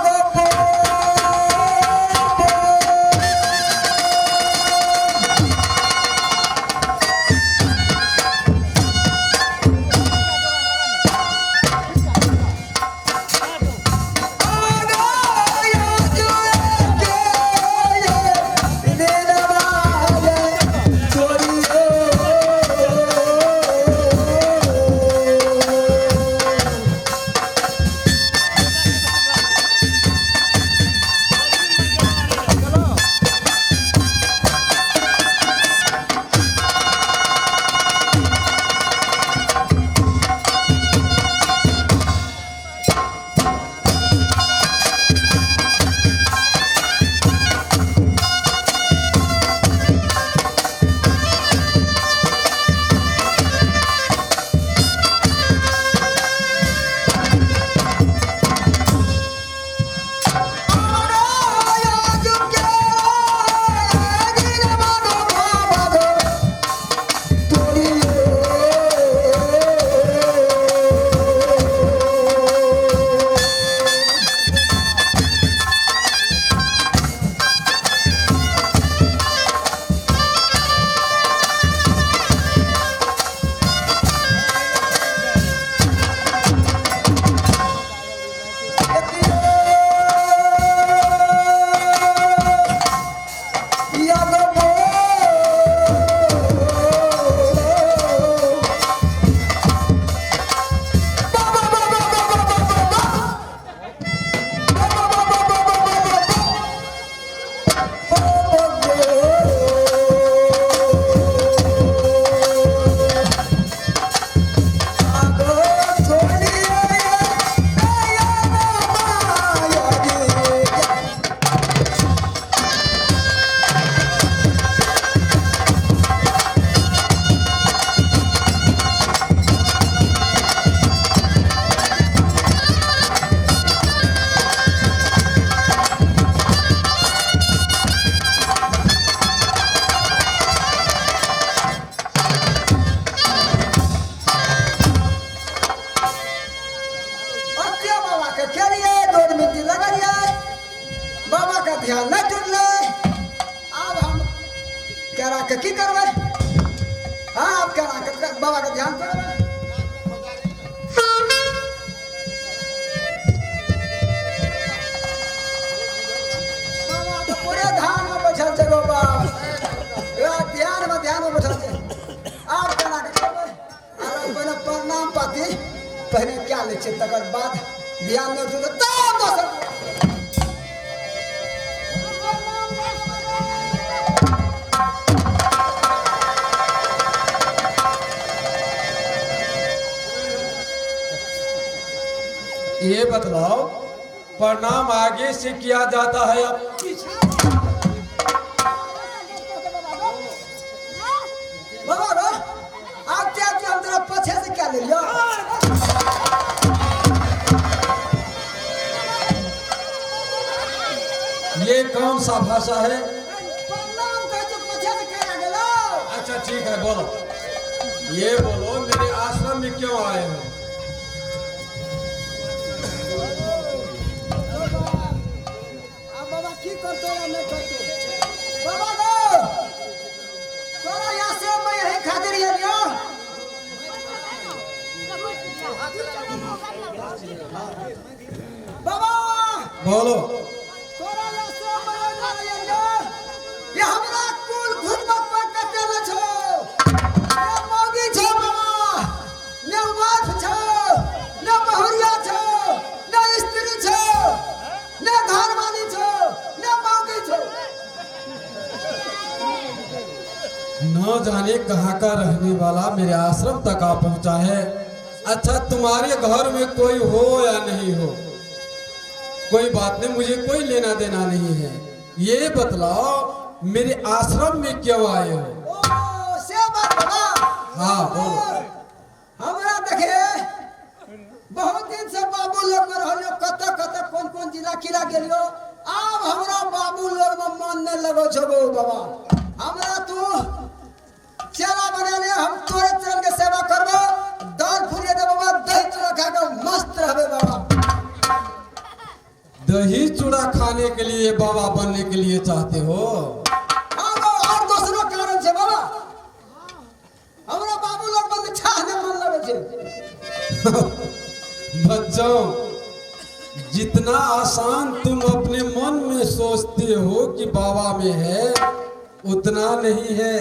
ध्यान नहीं टूटले अब हम केरा के की करबै हाँ अब केरा के बाबा के ध्यान करबै बाबा तो पूरे धान में बैठल छै गो बाबा ध्यान में बैठल छै आब केना के करबै आब पहिले प्रणाम पाती पहिले क्या लै छै तकर बाद ध्यान नहि टूटत तब दोसर ये बतलाओ प्रणाम आगे से किया जाता है अब पीछे? बाबा रो आप क्या हम तेरा पछे से क्या ले लियो ये कौन सा भाषा है? प्रणाम कहै छै पछे से क्या गेलो। अच्छा ठीक है बोलो, ये बोलो मेरे आश्रम में क्यों आए हो? अब बाबा की करतो या नहीं करतो बाबा गो तोरा यहाँ से मैं यही खातिर एलियो। बाबा बोलो तोरा यहाँ से मैं एलियो। ये हमरा कुल घुटमत पर कटे न छो, ने मौगी छो बाबा, ने वाइफ छो, ने बहुरिया छो, न जाने कहाँ का रहने वाला मेरे आश्रम तक आ पहुँचा है। अच्छा, तुम्हारे घर में कोई हो या नहीं हो कोई बात नहीं, मुझे कोई लेना देना नहीं है। ये बतलाओ मेरे आश्रम में क्यों आए हो? ओ से बात बाबा। हाँ बोलो। हमरा देखे बहुत दिन से बाबू लोग में रहलियो, कत कत कौन कौन जिला किला गेलियो। आब हमरा बाबू लोग में मन नहीं लगो छो बाबा। हमरा तू चेला बना ले, हम तोरे चरण के सेवा करबो, दाल फूले दे बाबा, दही चूड़ा खा के मस्त रहबे बाबा। दही चूड़ा खाने के लिए बाबा बनने के लिए चाहते हो? हाँ और दूसरो कारण छे बाबा, हमरा बाबू लोग बंद छाह ने मन लगे छे। बच्चों, जितना आसान तुम अपने मन में सोचते हो कि बाबा में है, उतना नहीं है।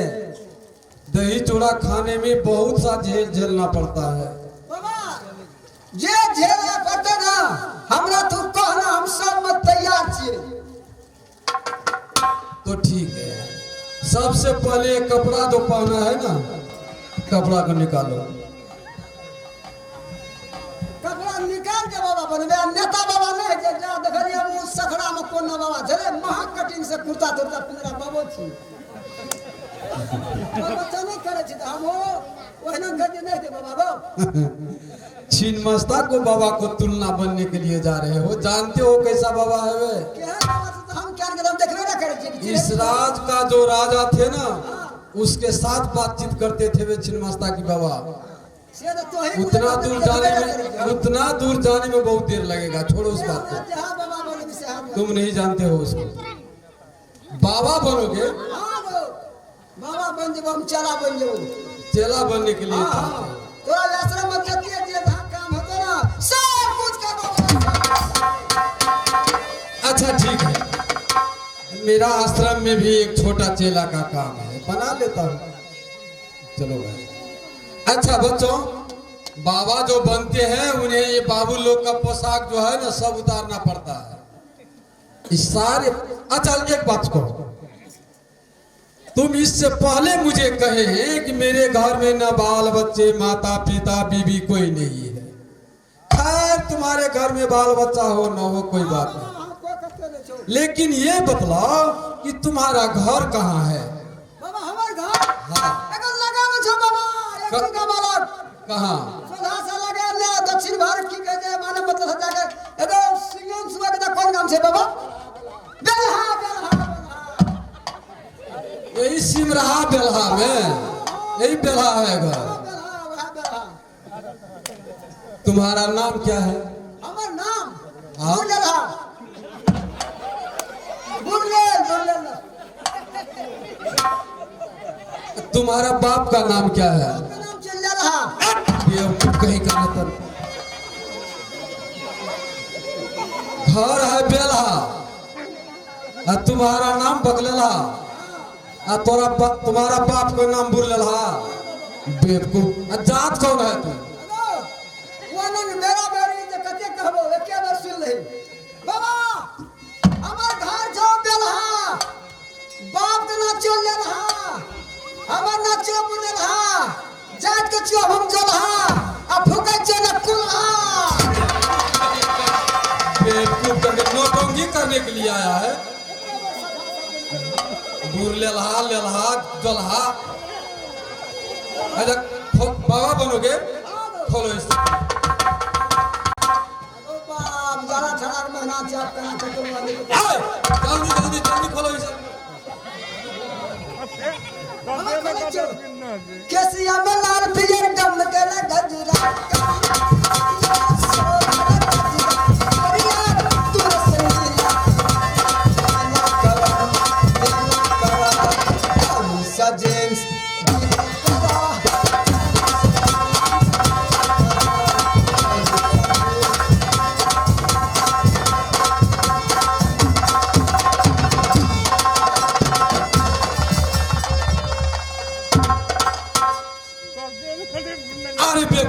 दही चूड़ा खाने में बहुत सा झेल झेलना पड़ता है बाबा। जे झेलना पड़ता ना हमरा तू कहना, हम सब में तैयार छिए। तो ठीक है, सबसे पहले कपड़ा जो पहना है ना, कपड़ा को निकालो। कपड़ा निकाल के बाबा बनबे, नेता बाबा नहीं जे जा देखलिए उ सखड़ा में कोन बाबा छले, महा कटिंग से कुर्ता तुर्ता पिंजरा बाबो छी। बच्चा नहीं करे छी हम ओहिना कर नहीं दे बाबा। छिन्नमस्ता को बाबा को तुलना बनने के लिए जा रहे हो, जानते हो कैसा बाबा है वे? हम क्या हम देखबे ना करे छी। इस राज का जो राजा थे ना, उसके साथ बातचीत करते थे वे छिन्नमस्ता की बाबा। उतना दूर जाने में, उतना दूर जाने में बहुत देर लगेगा, छोड़ो उस बात को, तुम नहीं जानते हो उसको। बाबा बनोगे? बाबा बन जाबो, हम चेला बन जाबो। चेला बनने के लिए तोरा आश्रम में जतिए जे काम होतो ना सब कुछ करबो। अच्छा ठीक है, मेरा आश्रम में भी एक छोटा चेला का काम है, बना लेता हूँ। चलो भाई। अच्छा बच्चों, बाबा जो बनते हैं उन्हें ये बाबू लोग का पोशाक जो है ना सब उतारना पड़ता है, इस सारे। अच्छा एक बात कहो, तुम इससे पहले मुझे कहे हैं कि मेरे घर में न बाल बच्चे, माता पिता, बीवी कोई नहीं है। खैर तुम्हारे घर में बाल बच्चा हो न हो कोई बात नहीं, लेकिन ये बतलाओ कि तुम्हारा घर कहाँ है? बाबा हमार घर? हाँ। कहाँ? दक्षिण भारत की कहते हैं, माने मतलब जाकर एगो सिंगम सुबह के कौन नाम से बाबा? बेलहा। बेलहा यही सिमरहा बेलहा में, यही बेलहा है घर। तुम्हारा नाम क्या है? हमार नाम? हाँ। तुम्हारा बाप का नाम क्या है? ये कहीं का मतलब घर है बेलहा, और तुम्हारा नाम बकलेलहा, और तोरा तुम्हारा बाप का नाम बुरलेलहा। बेवकूफ, जात कौन है तू? मेरा बेरी जे कते कहबो एके बार सुन ले बाबा। हमर घर जो बेलहा, बाप के नाम चल लेलहा, हमर नाम चो बुरलेलहा, जात के चो हम जलहा, आ फुकै चो न कुलहा। बेवकूफ करके नौटंकी करने के लिए आया है। बुर लेलहा, लेलहा, जलहा। अच्छा बाबा बनोगे? खोलो इसे। जल्दी जल्दी जल्दी खोलो इसे। केसिया में लाल पियर गम गला गजरा,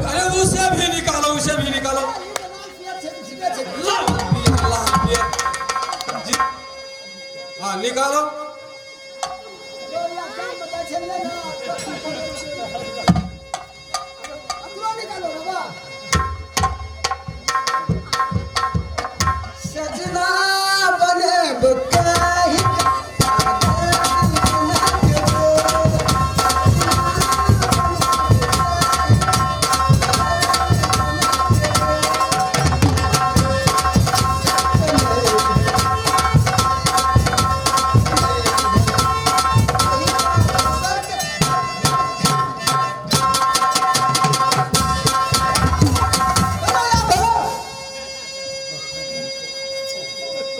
अरे उसे भी निकालो, उसे भी निकालो। हाँ निकालो।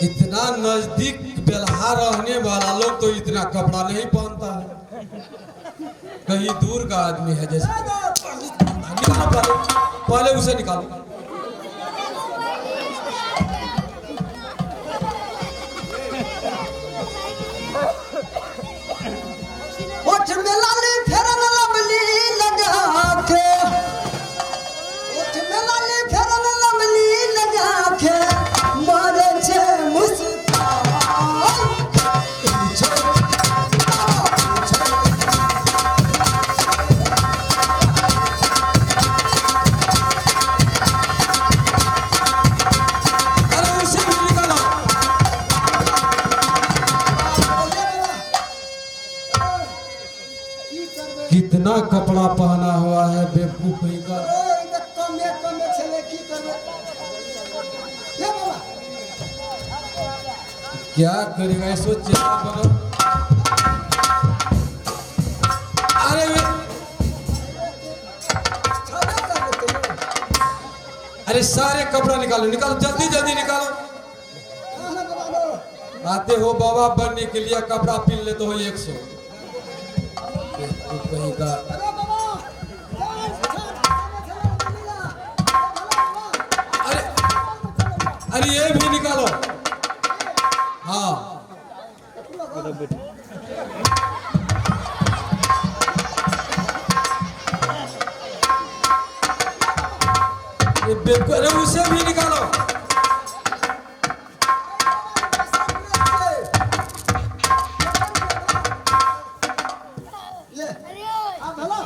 इतना नजदीक बेलहा रहने वाला लोग तो इतना कपड़ा नहीं पहनता है, कहीं दूर का आदमी है जैसे। निकालो पहले, पहले उसे निकालो। ओठ में लाली फेरन लवली लगा के, ओठ में लाली फेरन लवली लगा के मारे छे मुस्कान। अरे उसे भी निकालो। की करबै? कितना कपड़ा पहना हुआ है बेवकूफ कहीं का। ओ, ई तऽ कमे कमे छलै, की करबै? ले बाबा। क्या करेगा इसको चेहरा बनो। अरे छबे करबै तैयो। अरे सारे कपड़ा निकालो, निकालो जल्दी जल्दी निकालो। कहाँ ना बाबा लो। आते हो बाबा बनने के लिए कपड़ा पहन लेते हो 100। बेवकूफ कहीं का। अरे बाबा, जान, छाड़, छबे छलै, मिला। बाबा। अरे अरे ये भी निकालो। हाँ ये बेवकूफ, अरे उसे भी निकालो। ले, आ भला।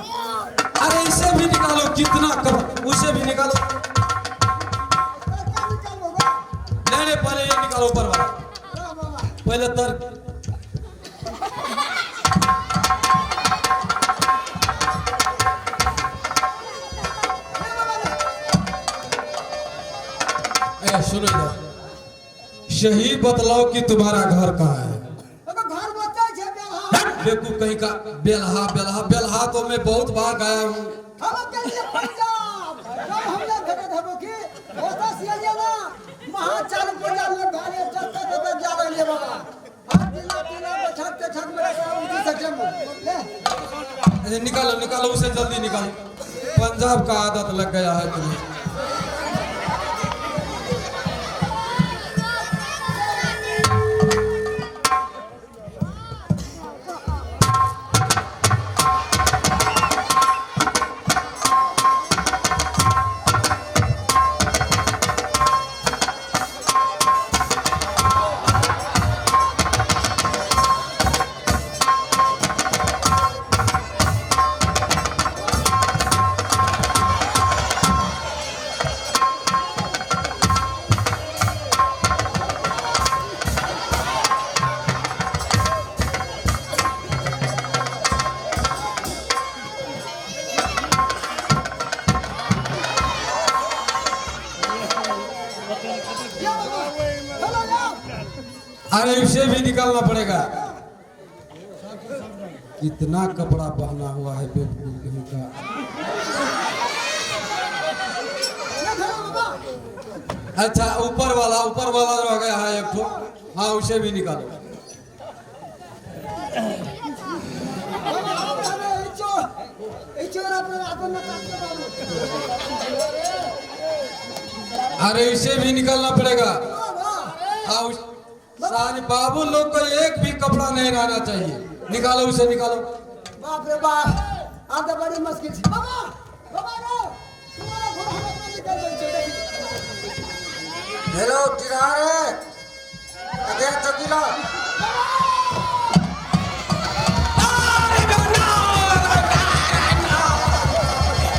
अरे इसे भी निकालो, कितना कपड़ा, उसे भी निकालो। का निकालबो बा? नहीं नहीं पहले ये निकालो ऊपर वाला, ला बाबा। पहले तर। ले बाबा ले। ए सुनो इधर, सही बतलाओ कि तुम्हारा घर कहाँ है। ओकर घर बच्चा छै बेलहा। बेवकूफ कहीं का। बेलहा बेलहा बेलहा तो मैं बहुत बार गया हूँ। हम गेलियै पंजाब, तब हमने भेटत हबो की ओतऽ से एलियै ना, महा चालू पंजाब में भारे चलते चलते जा रहलियै बाबा। आ तिला तिला बैठक तैठक मेरा सब उठी सके ले। अच्छा निकालो निकालो उसे जल्दी निकालो, पंजाब का आदत लग गया है तुम्हें। या बाबा, हेलो या। अरे उसे भी निकालना पड़ेगा। कितना कपड़ा पहना हुआ है बेवकूफ कहीं का। ले भेलो बाबा। अच्छा ऊपर वाला रह गया है एक ठो, हाँ उसे भी निकालो। बाबा, अरे ई चोर, ई चोर अपना अपन में काट के बाबू। अरे इसे भी निकालना पड़ेगा। बाबा। हाँ सारे बाबू लोग को एक भी कपड़ा नहीं रहना चाहिए। निकालो उसे निकालो। बाप रे बाप, आब तऽ बड़ी मुश्किल छै। बाबा, बाबा रो, तुम्हारा घर हम अपना निकल गेल छै, देखी। हेलो किधर है अरे चौकीला।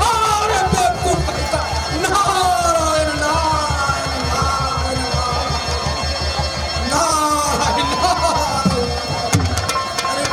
अरे बेवकूफ कहीं का। नारायण नारायण नारायण नारायण। अरे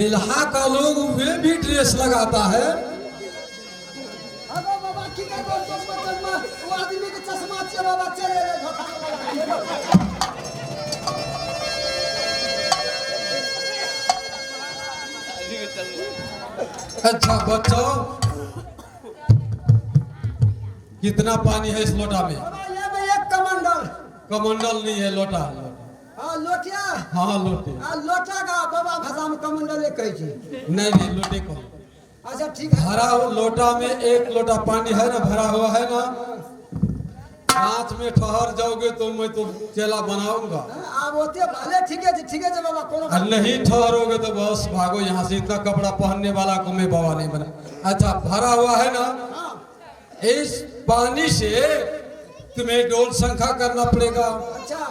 बेलहा का लोग वे भी ड्रेस लगाता है। अरे बाबा की करबो, चश्मा चश्मा वो आदमी के चश्मा छै बाबा, चले रे धोखा में लगा। अच्छा बच्चों, कितना पानी है इस लोटा में? बाबा ये में एक कमंडल। कमंडल नहीं है, लोटा। हाँ लोटिया। हाँ लोटे। हाँ लोटा का बाबा भाषा में कमंडल एक कहै छै। नहीं नहीं लोटे को। अच्छा ठीक है। भरा हुआ लोटा में एक लोटा पानी है ना, भरा हुआ है ना। नाच में ठहर जाओगे तो मैं तो चेला बनाऊंगा। आप होते भले ठीक है, ठीक है बाबा, कोनो और नहीं ठहरोगे तो बस भागो यहाँ से। इतना कपड़ा पहनने वाला को मैं बाबा नहीं बना। अच्छा भरा हुआ है ना, इस पानी से तुम्हें डोल शंखा करना पड़ेगा। अच्छा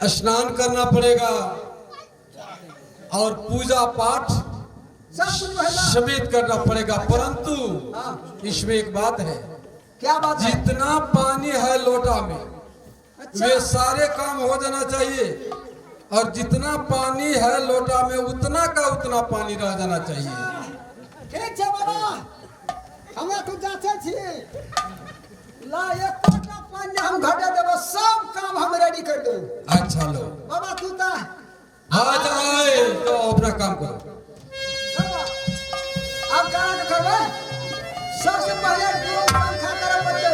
स्नान करना पड़ेगा और पूजा पाठ सब कुछ समेत करना पड़ेगा। परंतु इसमें एक बात है। क्या बात है? जितना पानी है लोटा में अच्छा। वे सारे काम हो जाना चाहिए, और जितना पानी है लोटा में उतना का उतना पानी रह जाना चाहिए। ठीक है बाबा, हमरा तू जाचे छी ला एक कोटा पानी हम घटा देबो, सब काम हम रेडी कर देबो। अच्छा लो बाबा तू ता आ जाए तो अपना काम करो। अब कहाँ के करबै? सबसे पहले डोल पंखा करे पड़तै।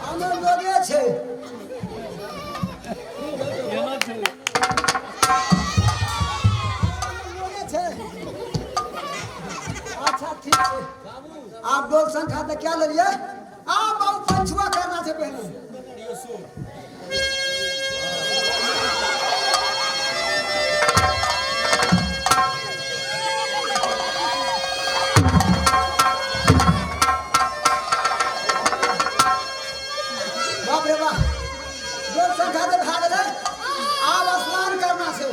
हमर लोगे छै। अच्छा ठीक है। आप डोल शंखा तो क्या ले लिए? आप बाबू पंछुआ करना है पहले। बाप रे बाप, डोल शंखा तो भा गेलै। आब स्नान करना है,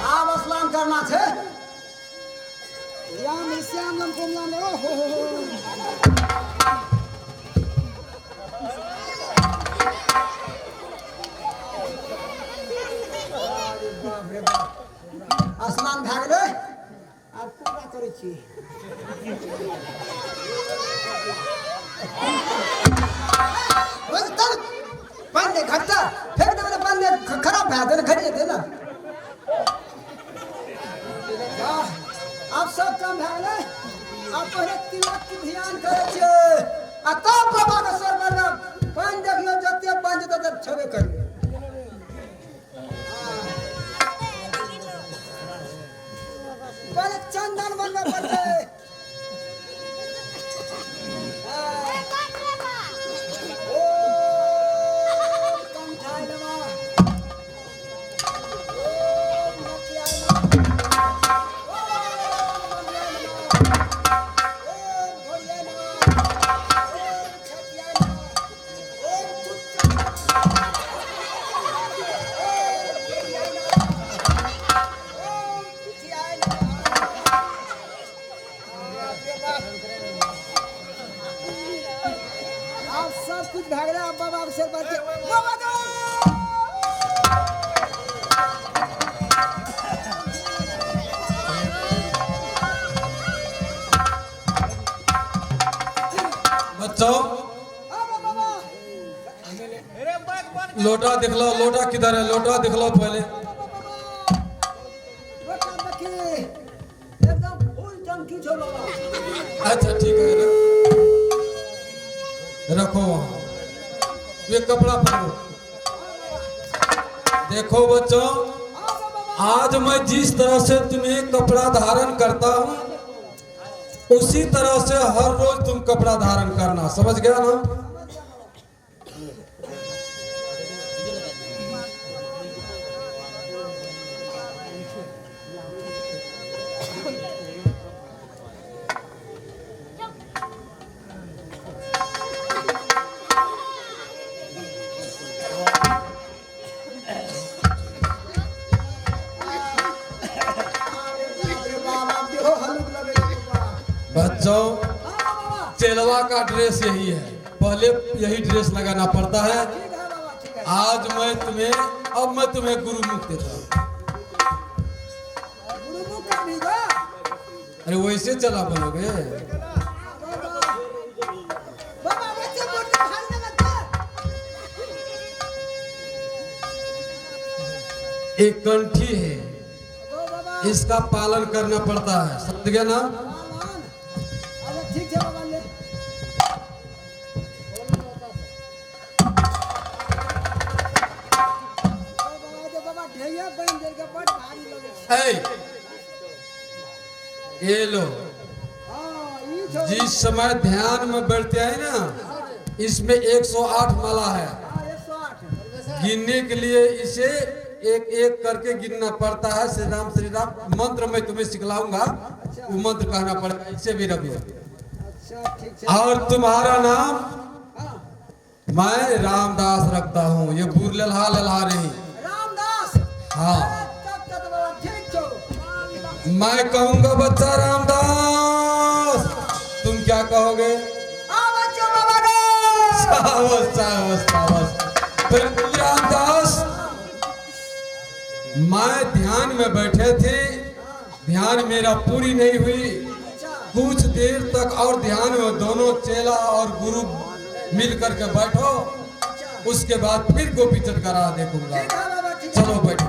आब स्नान करना है। राम श्याम लम कोमला में ओ हो हो। अरे बाप रे बाप, स्नान भए गेलै। आब पूरा करै छी। पानि नहि घटता, फेंक देबै तऽ पानि खराब भए जेतै ने, घटि जेतै ने। आब सब काम भए गेलै। आब पहिले तिलक के ध्यान करै छियै आ तब बाबा के सर पर पानि देखियौ, जते पानि जेतै तब छेबे करबै। पहिले चंदन बनबै पड़तै। ओम कंठाय नमः, ओम नकियाय नमः, आप सब कुछ भाग रहे हैं बाबा के सिर पर। बाबा बच्चों लोटा दिखलाओ, लोटा किधर है? लोटा दिखलाओ पहले। एकदम फुल टंकी छो बाबा। अच्छा ठीक है, रखो वहां ये कपड़ा पहनो। देखो बच्चों, आज मैं जिस तरह से तुम्हें कपड़ा धारण करता हूँ उसी तरह से हर रोज तुम कपड़ा धारण करना, समझ गया ना? चेला का ड्रेस यही है, पहले यही ड्रेस लगाना पड़ता है। ठीक है बाबा, ठीक है। आज मैं तुम्हें, अब मैं तुम्हें गुरुमुख देता हूँ। गुरुमुख का भी बा। अरे वैसे चला बनोगे। बाबा बच्चे मोटे भारी ना लगता। एक कंठी है, इसका पालन करना पड़ता है, समझ गया ना? अरे ठीक है बाबा, ले। ये लो, जिस समय ध्यान में बैठते हैं ना, इसमें 108 माला है। गिनने के लिए इसे एक एक करके गिनना पड़ता है। श्री राम श्री राम मंत्र मैं तुम्हें सिखलाऊंगा, वो मंत्र कहना पड़ेगा, इसे भी रखो। और तुम्हारा नाम मैं रामदास रखता हूँ, ये बुर लल्हा लल्हा नहीं, रामदास। हाँ, मैं कहूंगा बच्चा रामदास, तुम क्या कहोगे? शाबाश शाबाश शाबाश। रामदास, मैं ध्यान में बैठे थे, ध्यान मेरा पूरी नहीं हुई, कुछ देर तक और ध्यान में दोनों चेला और गुरु मिल करके बैठो, उसके बाद फिर गोपी चटकारा देखूंगा। चलो बैठो।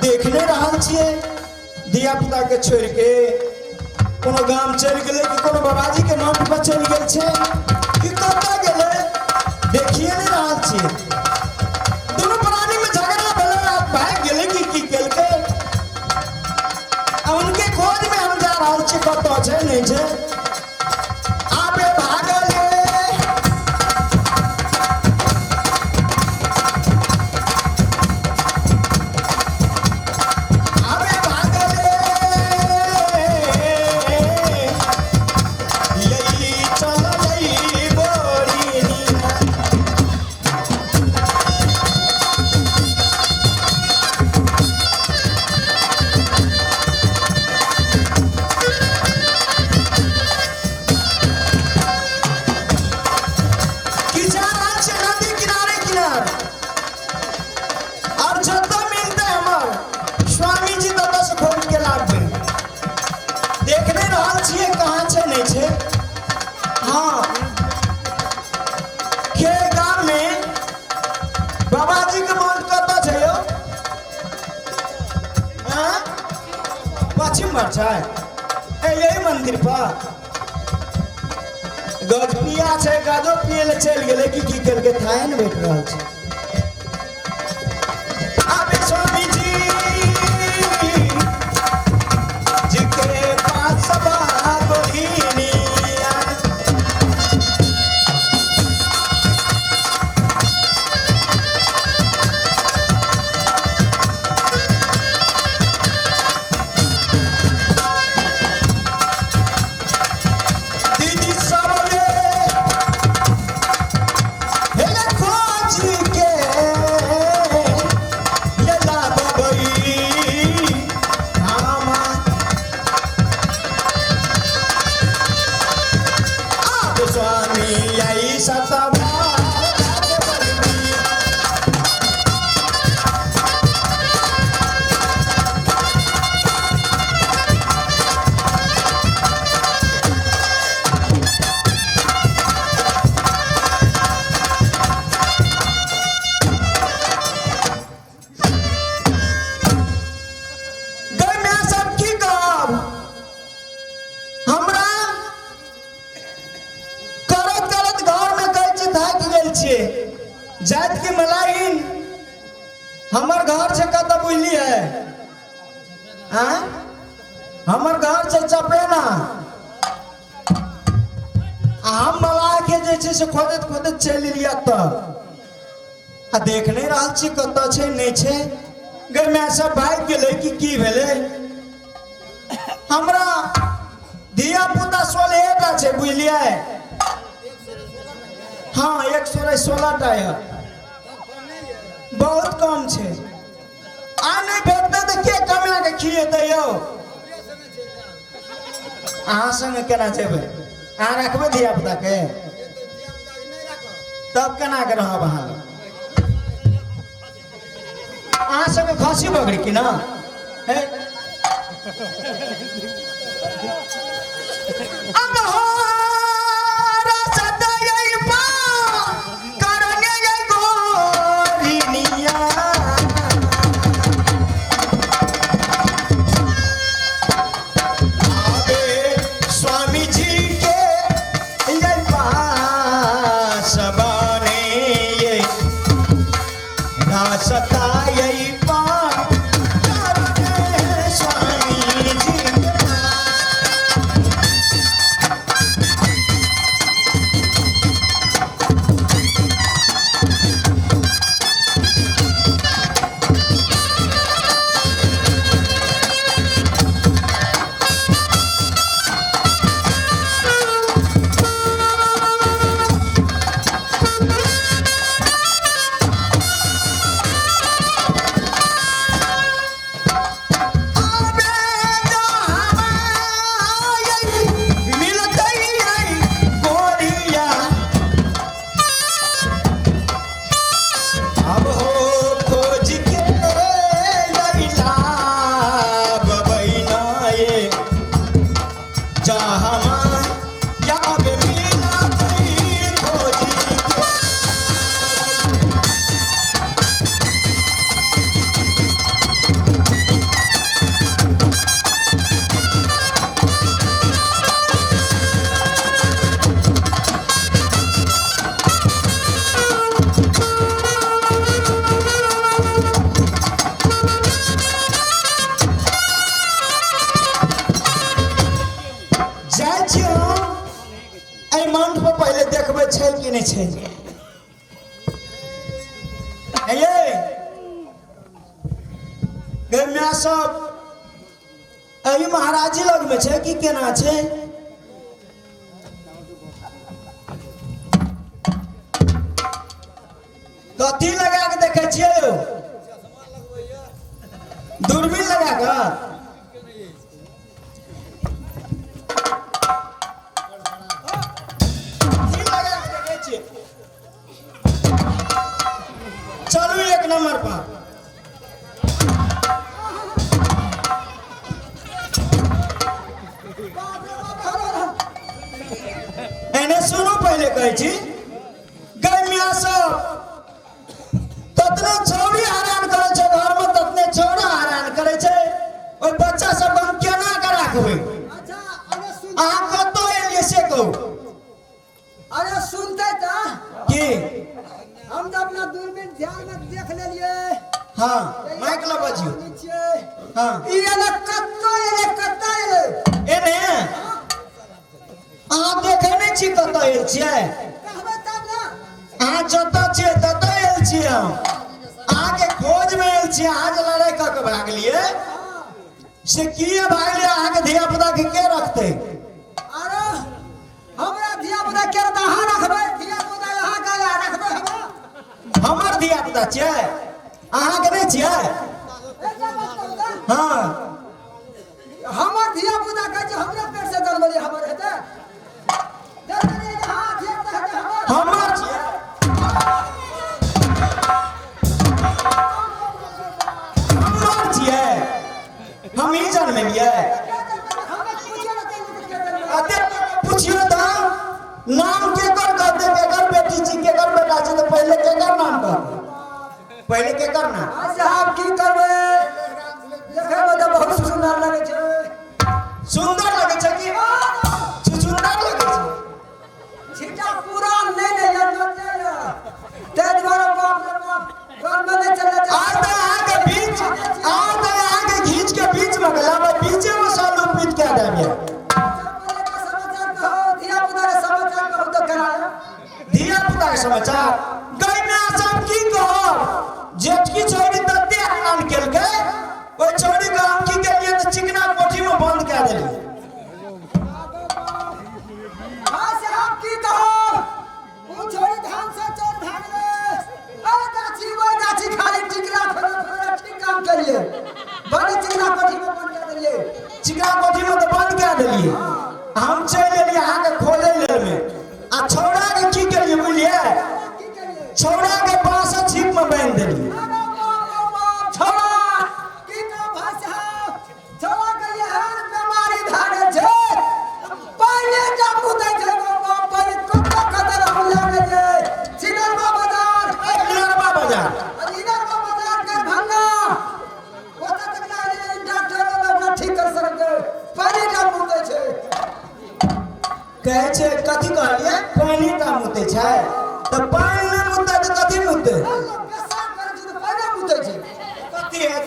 देखने रहल छियै धिया पुता के छोड़ के कोनो गाम चलि गेलै कि कोनो बाबाजी के नाम पर चलि गेल छै कि कतऽ गेलै, देखिए नहि रहल छियै। दुनू प्राणी में झगड़ा भेलै, भागि गेलै कि की केलकै, आ उनके खोज में हम जा रहल छियै, कतऽ छै नहि छै। आबे भागल यही मंदिर पर गजपिया छै, गजो पिए ले चलि गेलै कि की केलकै थाहे ने भेट रहल छै। आबे स्वामी जी छियै जात के मलाइन हमर घर छै कतऽ बुझलियै आँ हमर घर छै चपेना आ हम मलाह के जे छै से खोजैत खोजैत चलि एलियै एतऽ आ देख नहि रहल छी कतऽ छै नहि छै गै माय सब भागि गेलै कि की भेलै हमरा धिया पुता 16 टा छै बुझलियै। हाँ 116 टा यऽ बहुत कम छै आ नहि भेटतै तऽ के कमा के खिएतै यौ। अहाँ संगे केना जेबै अहाँ रखबै धिया पुता के तब केना के रहब अहाँ लग अहाँ सबके खसी बकरी की ना है अब हो गोरिनिया आबे स्वामी जी के ये पास बने ये रास्ता ये पार स्वामी जी के पास। आबे जहाँ मिलतै गोरिया अब हो खोज के लैला बबैना ये जहाँ याब मिलतै खोज के। जाइ छी हम एहि मंच पर पहिले देखबै छै कि नहि छै हे यै गै माय सब एहि महाराजी लगमे छै कि केना छै। कथी लगा के देखै छियै यौ दूरबीन लगा कऽ कथी लगा के देखै छियै। चलू एक नंबर पर एने सुनू पहिले कहै छी गै मियाँ सब ततने छौड़ी हरान करै छै घरमे ततने छौड़ा हरान करै छै ओहि बच्चा सब हम केना के राखबै। अच्छा अरे सुन अहाँ कतऽ एलियै से कहू। अरे सुनते तऽ की हम तऽ अपना दूरबीन ध्यान में देख लेलियै। हाँ माइक लग बजियौ। छियै हाँ ई एलै कतऽ एलै कतऽ एलै। एने अहाँ देखै नहि छी कतऽ एल छियै। कहबै तब ने। अहाँ जतऽ छियै ततऽ एल छियै हम अहाँके खोजमे एल छियै। अहाँ जे लड़ाइ कऽ के भागलियै से किए भागलियै अहाँके धिया पुता के के रखतै। अरे हमरा धिया पुता के तऽ अहाँ रखबै धिया पुता अहाँ के रखबै हमरा। हमर धिया पुता छियै अहाँके नहि छियै। एकटा बात कहू तऽ हाँ हमर धिया पुता कहै छै हमरे पेट से जन्मलियै हमर हेतै जन्मलियै जे हाँ धिया पुता हेतै हमर। हमर छियै हमर छियै हम ही जन्मेलियै। के जन्मलियै? हमरा पुछियो ने के जन्मलियै। अते पुछियो तऽ नाम केकर कहते केकर बेटी छी केकर बेटा छी तऽ पहिले केकर नाम कहते पहिले केकर नाम। आ साहब की करबै देखै मे तऽ बहुत सुन्दर लगै छै। सुन्दर लगै छै कि सुन्दर लगै छै। छीटा पूरा नहि नहि यऽ। बीच में लाबे बीचे में सालू पीट के देबे। समाचार कहो, धिया पुता के समाचार कहो तो करा। धिया पुता के समाचार गई में सब की कहो, जेठकी छौड़ी तते हैरान केलकै, ओइ छौड़ी के हम की केलियै त चिकना कोठी में बंद कए देलियै। हां साहब की कहो, उ छौड़ी धान से चोर भागले। ए गाछी वो गाछी खाली चिकना खोला ठीक काम करिए, बड़ी चिकना कोठी में बंद कर देलियै। चिकना कोठी में त बंद कए देलियै, हम चलि एलियै अहाँ के खोलै लेल में। आ छौड़ा के की केलियै बुझलियै? छौड़ा के बांस छिप में बांधि देलियै। छौड़ा की कहो भाई साहब, छौड़ा के एहन बीमारी भए गेल छै, पहिले जम्मू दै छै बाप, पहिले कतऽ कतऽ हम लए गेलियै। सिनरवा बाजार, इनरवा बाजार, इनरवा बाजार के भंगा ओतऽ तक लए गेलियै, डॉक्टर ओकरा ठीक कर सकतै, पहिले जम्मू दै छै। कहै छै कथी कहलियै? पानि टा मुतै छै, तऽ पानि नहि मुतै तऽ कथी मुतै? पेशाब करै छै तऽ पानि मुतै छै। कथी है?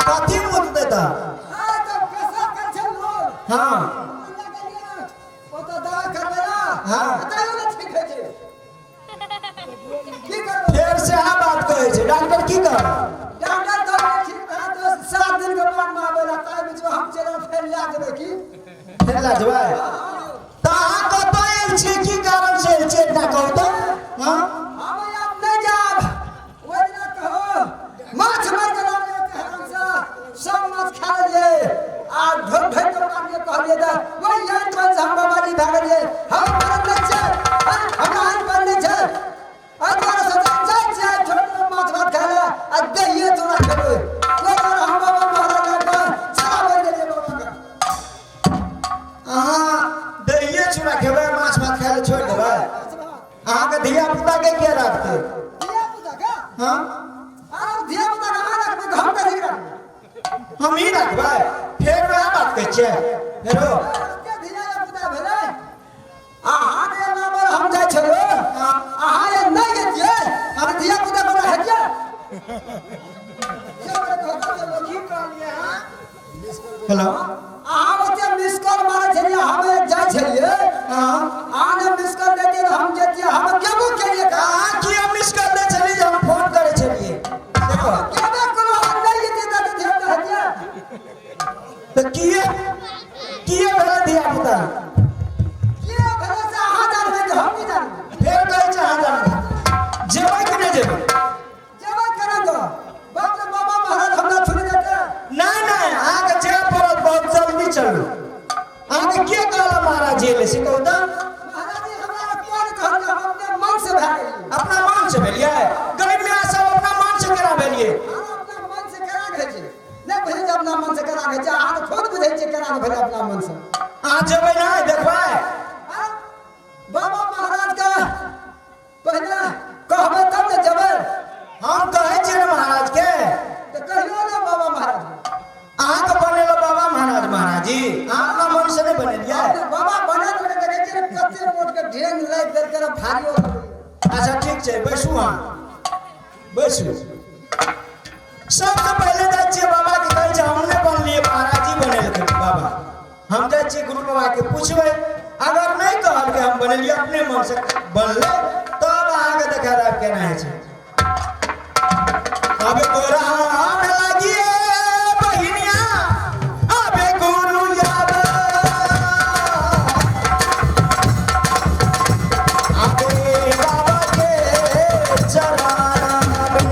कथी मुततै तऽ? हाँ तऽ पेशाब करै छै लोग। हाँ ओतऽ दवा करबै ना, हाँ तैयो नहि ठीक होइ छै। की करबै? फेर से बात कहै छै डॉक्टर। की कहब? डॉक्टर तऽ ठीक भए तऽ 7 दिन के बाद में आबै ला, ताहि बीच में हम चलि फेर लए जेबै। की फेर लए जेबै? तऽ अहाँ कतऽ आयल छियै, की कारण से आयल छियै एकटा कहू तऽ? हाँ हम आब नहि जायब। ओहि दिना कहो माछ मारि के लाबलियै हमसे, सब माछ खा लेलियै आ ढोक ढोक के मारलियै। कहलियै तऽ ओहि लाइन पर से हम बाबाजी भए गेलियै। हम मरल नहि छै, हमरा आइन पर नहि छै। एहि दुआरे से जाइ छियै छोट माछ भात खाय लए आ दहिए चूड़ा खेबै। ओहि दुआरे हम बाबा महाराज के चला बनि गेलियै बाबा के। अहाँ दहिए चूड़ा खेबै, माछ भात खाय लए छोड़ि देबै? अहाँके धिया पुता के के राखतै? धिया पुता के? हाँ आब धिया पुता के अहाँ राखबै तऽ हम कथी राखबै? हम ही राखबै। फेर वएह बात कहै छियै फेरो? धिया पुता भेलै अहाँ के नाम हम जाइ छलियै, अहाँ जे नहि गेलियै हम धिया पुता बना हेतियै। की कहलियै अहाँ? हेलो, अहाँ ओते मिस कॉल मारै छलियै, हम जाइ छलियै। हाँ अहाँ जे मिस कॉल दैतियै तऽ हम जैतियै। हम केबो केलियै? अहाँ किया मिस कॉल दै छलियै जे हम फोन करै छलियै? देखो केबो कोनो हम नहि गेलियै तऽ धिया पुता हेतियै। तऽ किए किए भेलै धिया पुता? किए भेलै से अहाँ जानबै कि हम की जानबै? फेर कहै छै अहाँ जानबै। जेबै कि नहि जेबै? जेबै केना तऽ बाप रे बाबा महाराज हमरा छोड़ि देतै। नहि नहि, अहाँके जाय पड़त, बहुत जल्दी चलू। अहाँके के कहलक महाराज जी एलै से कहू तऽ? महाराज जी हमरा कोन कहल, हम अपने मन से भए गेलियै। अपना मन से भेलियै? गरीब में सब अपना मन से केना भेलियै? अहाँ अपना मन से केना होइ छै? नहि बुझै छै अपना मन से केना होइ छै। अहाँ तऽ खुद बुझै छियै केना नहि भेलै अपना मन से। अहाँ जेबै नहि देखबै? बाबा महाराज के पहिले कहबै तब ने जेबै। हम कहै छियै ने महाराज के। तऽ कहियौ ने बाबा महाराज के। अहाँके बनेलो बाबा महाराज? महाराज जी अहाँ अपना मन से नहि बनेलियै? बाबा बना देने देखै छियै ने कते मोट के ढेंग लागि देलकै ने भारियो। अच्छा ठीक छै, बैसू अहाँ बैसू। सबसँ पहिले जाइ छियै बाबा के कहै छै हम नहि बनलियै, महाराज जी बनेलकै बाबा। हम जाइ छियै गुरु बाबा के पुछबै, अगर नहि कहलकै हम बनेलियै अपने मन से बनलै, तब अहाँके देखा देब केना होइ छै। अबे तोरा आम लागिए बहिनिया, अबे गुरु याद, अबे बाबा के चरण में।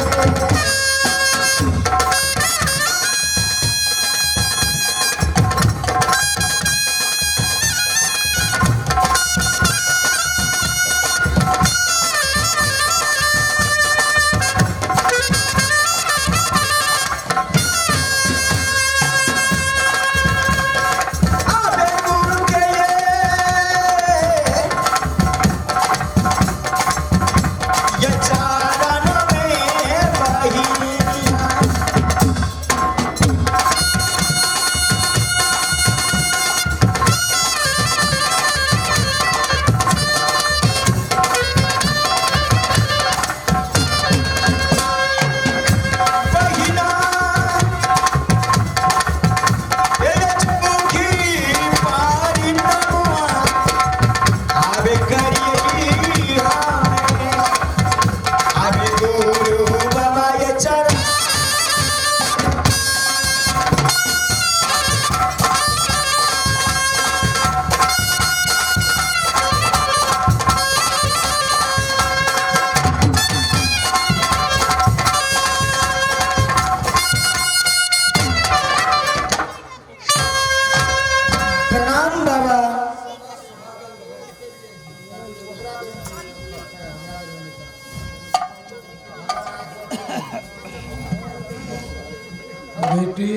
बेटी।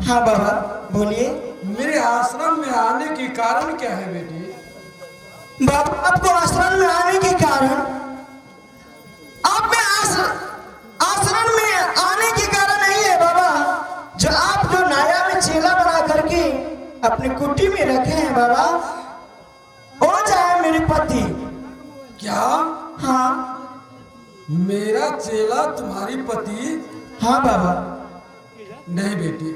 हाँ बाबा बोलिए। मेरे आश्रम में आने के कारण क्या है बेटी? बाबा आपको आश्रम में आने के कारण, आप में आश्रम में आने के कारण नहीं है बाबा, जो आप जो नाया में चेला बना करके अपनी कुटी में रखे हैं बाबा, हो जाए मेरे पति। क्या? हाँ। मेरा चेला तुम्हारी पति? हाँ बाबा। नहीं बेटी,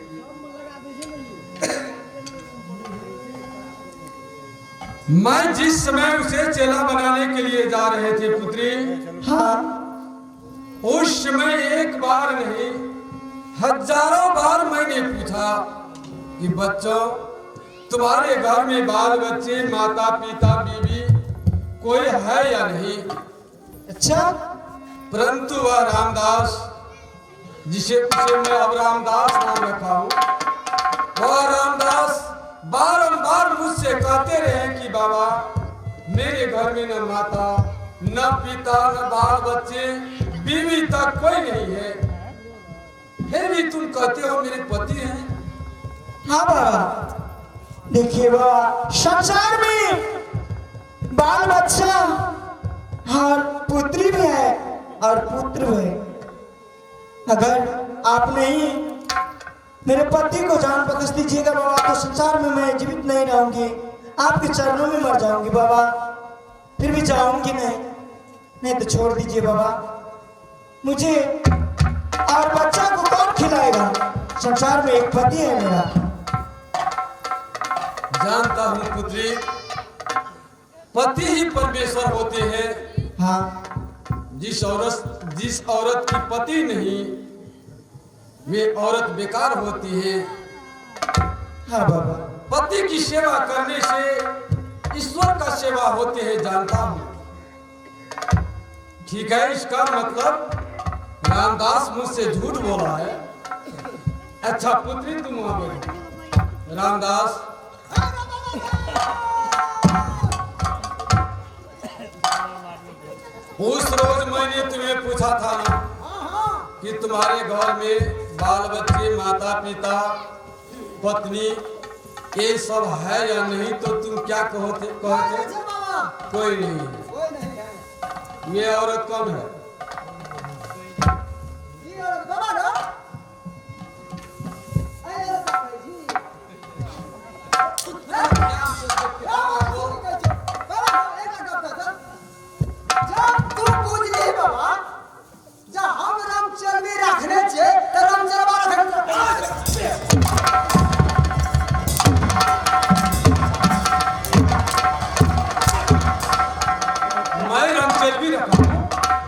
मैं जिस समय उसे चेला बनाने के लिए जा रहे थे पुत्री, हाँ, उस समय एक बार नहीं हजारों बार मैंने पूछा कि बच्चों तुम्हारे घर में बाल बच्चे, माता पिता, बीवी कोई है या नहीं? अच्छा। परंतु वह रामदास, जिसे उसे मैं अब रामदास नाम रखा हूँ, वह रामदास बारंबार मुझसे कहते रहे कि बाबा मेरे घर में न माता न पिता न बाल बच्चे, बीवी तक कोई नहीं है, फिर भी तुम कहते हो मेरे पति हैं। हाँ बाबा, देखिए बाबा, संसार में बाल बच्चा और पुत्री भी है और पुत्र भी है। अगर आप नहीं मेरे पति को जान बख्श दीजिएगा बाबा, तो संसार में मैं जीवित नहीं रहूंगी, आपके चरणों में मर जाऊंगी बाबा, फिर भी जाऊंगी नहीं, नहीं तो छोड़ दीजिए बाबा मुझे, और बच्चा को कौन खिलाएगा? संसार में एक पति है मेरा। जानता हूँ पुत्री, पति ही परमेश्वर होते हैं। हाँ। जिस औरत की पति नहीं, वे औरत बेकार होती है। हाँ बाबा। पति की सेवा करने से ईश्वर का सेवा होती है, जानता हूँ। ठीक है, इसका मतलब रामदास मुझसे झूठ बोला है। अच्छा पुत्री तुम वहां बैठो। रामदास, उस रोज मैंने तुम्हें पूछा था ना कि तुम्हारे घर में बाल बच्चे, माता पिता, पत्नी ये सब है या नहीं, तो तुम क्या कहते? कोई नहीं है। ये औरत कौन है?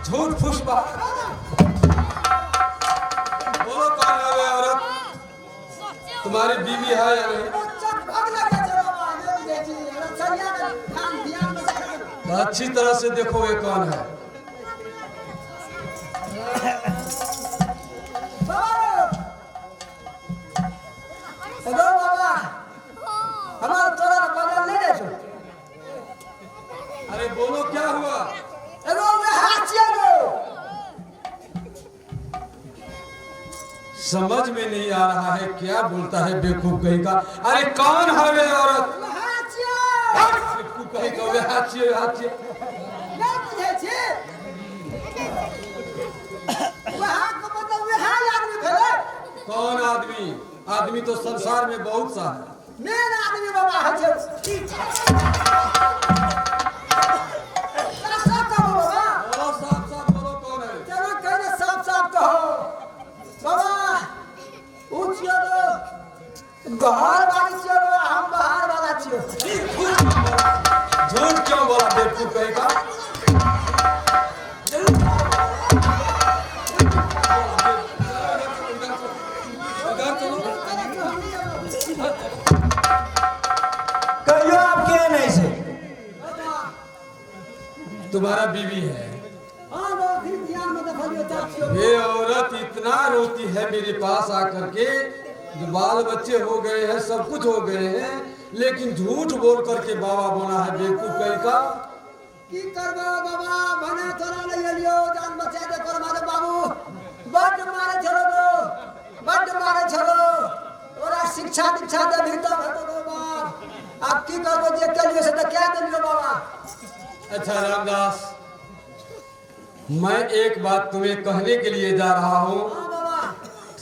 झूठ फूस बात बोलो, कौन है वे औरत? तुम्हारी बीवी है या नहीं? तो अच्छी तरह से देखो वे कौन है। अरे बोलो क्या हुआ? समझ में नहीं आ रहा है क्या बोलता है बेवकूफ कहीं का। अरे कौन है वे औरत? बेवकूफ कहीं का, वे हाथिए हाथिए। कौन आदमी? आदमी तो संसार में बहुत सा है। मेन आदमी बाबा है। बोलो साफ साफ बोलो कौन है? चलो कहने साफ साफ कहो बाबा। घर वाली छियो, हम बाहर वाला छियो। झूठ क्यों बोला बेवकूफ कहेगा? कहियो आपके नहीं से तुम्हारा बीवी है। ये औरत इतना रोती है मेरे पास आकर के, जो बाल बच्चे हो गए हैं, सब कुछ हो गए हैं, लेकिन झूठ बोल करके बाबा बना है बेवकूफ कहीं का। की करबो बाबा, भने तोरा ले लियो, जान बचा दे पर मारे बाबू, बड मारे छोड़ो दो, बड मारे। मारै छलो ओरा शिक्षा दीक्षा देबही तब हेतौ गौ बाप। आब की करबो जे केलियो से तऽ कए देलियो बाबा। अच्छा रामदास, मैं एक बात तुम्हें कहने के लिए जा रहा हूँ,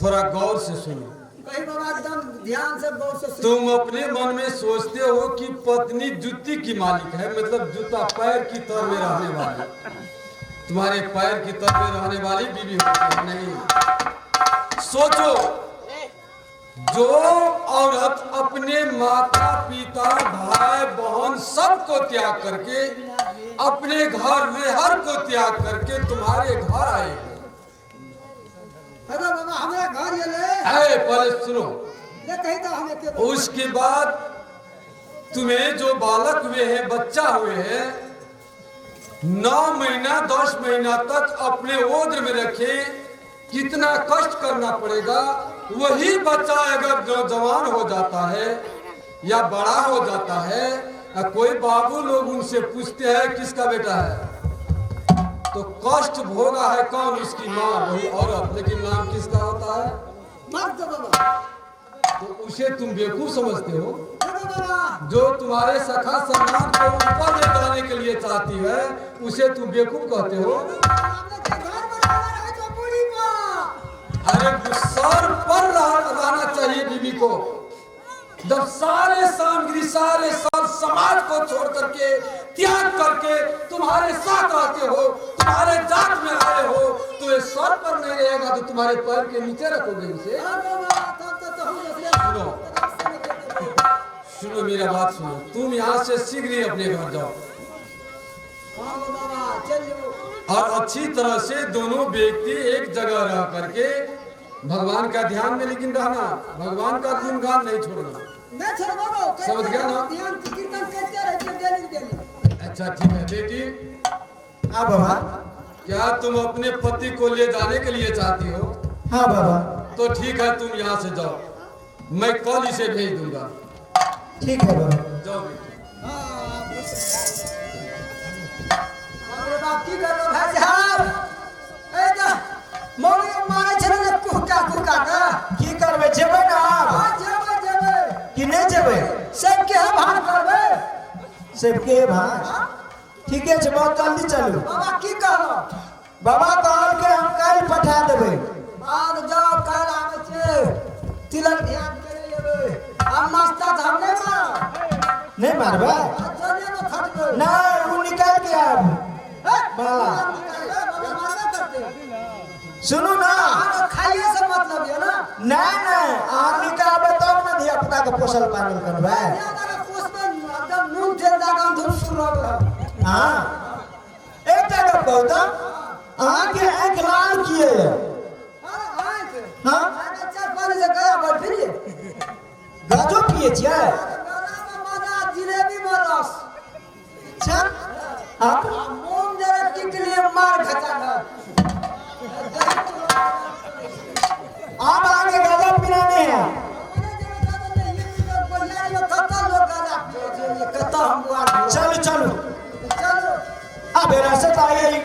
थोड़ा गौर से सुनो। कही बाबा, एकदम ध्यान से गौर से सुनो। तुम अपने मन में सोचते हो कि पत्नी जूती की मालिक है, मतलब जूता पैर की तर में रहने वाली, तुम्हारे पैर की तर में रहने वाली बीवी होती है। नहीं, सोचो, जो औरत अपने माता पिता भाई बहन सबको त्याग करके, अपने घर मेहर को त्याग करके तुम्हारे घर आए। अरे बाबा हमारा घर ये ले। अरे पहले सुनो, ले कही तो हम एक। उसके बाद तुम्हें जो बालक हुए हैं, बच्चा हुए हैं, 9 महीना 10 महीना तक अपने ओद्र में रखे, कितना कष्ट करना पड़ेगा। वही बच्चा अगर नौजवान हो जाता है या बड़ा हो जाता है, कोई बाबू लोग उनसे पूछते हैं किसका बेटा है, तो कष्ट भोगा है कौन? उसकी माँ, वही औरत। लेकिन नाम किसका होता है? मर्द बाबा। तो उसे तुम बेवकूफ समझते हो? जो तुम्हारे सखा सम्मान को ऊपर ले जाने के लिए चाहती है, उसे तुम बेवकूफ कहते हो? अरे सर पर रहना चाहिए बीवी को। जब सारे सामग्री, सारे साल समाज को छोड़ करके, त्याग करके तुम्हारे साथ आते हो, तुम्हारे जात में आए हो, तो ये सर पर नहीं रहेगा तो तुम्हारे पैर के नीचे रखोगे उसे। सुनो सुनो मेरा बात सुनो, तुम यहाँ से शीघ्र ही अपने घर जाओ और अच्छी तरह से दोनों व्यक्ति एक जगह रह करके भगवान का ध्यान में लेकिन रहना, भगवान का गुणगान नहीं छोड़ना। समझ गया ना? अच्छा ठीक है बेटी। हाँ बाबा। क्या तुम अपने पति को ले जाने के लिए चाहती हो? हाँ बाबा। तो ठीक है, तुम यहाँ से जाओ, मैं कल इसे भेज दूंगा। ठीक है बाबा। जाओ बेटी। की करबो भाई साहब? ए त मौगी मारै छलै ने कुहका कुहका के। की करबै? जेबै ना आब? हां जेबै जेबै। कि नहि जेबै? सबके हम भार करबै। सबके भार? ठीके छै, बहुत जल्दी चलू। बाबा की कहलो? बाबा कहलकै हम काल्हि पठा देबै। बाद जाओ, काल्हि आबै छै, तिलक ध्यान करे लेबै। आब नाश्ता तऽ हम नहि मारब। नहि मारबै? चलिए ने खटबै। नहि, ओ निकालि के आब। सुनू ना, खाइए से मतलब है ना। नहीं नहीं, अहाँ निकालबै तब ने धिया पुता के पोसल पालन करबै। नून तेल दऽ कऽ हम सुन रहल। हाँ, एकटा गप कहू तऽ, अहाँके आँखि लाल किए यऽ? हाँ, गाजो पिए छियै? जिलेबी में रस। अच्छा, आप मोम जरा टिकली मार खचा। आप आगे गाजा पिलाने हैं। चलो चलो, अब रास्ता आई।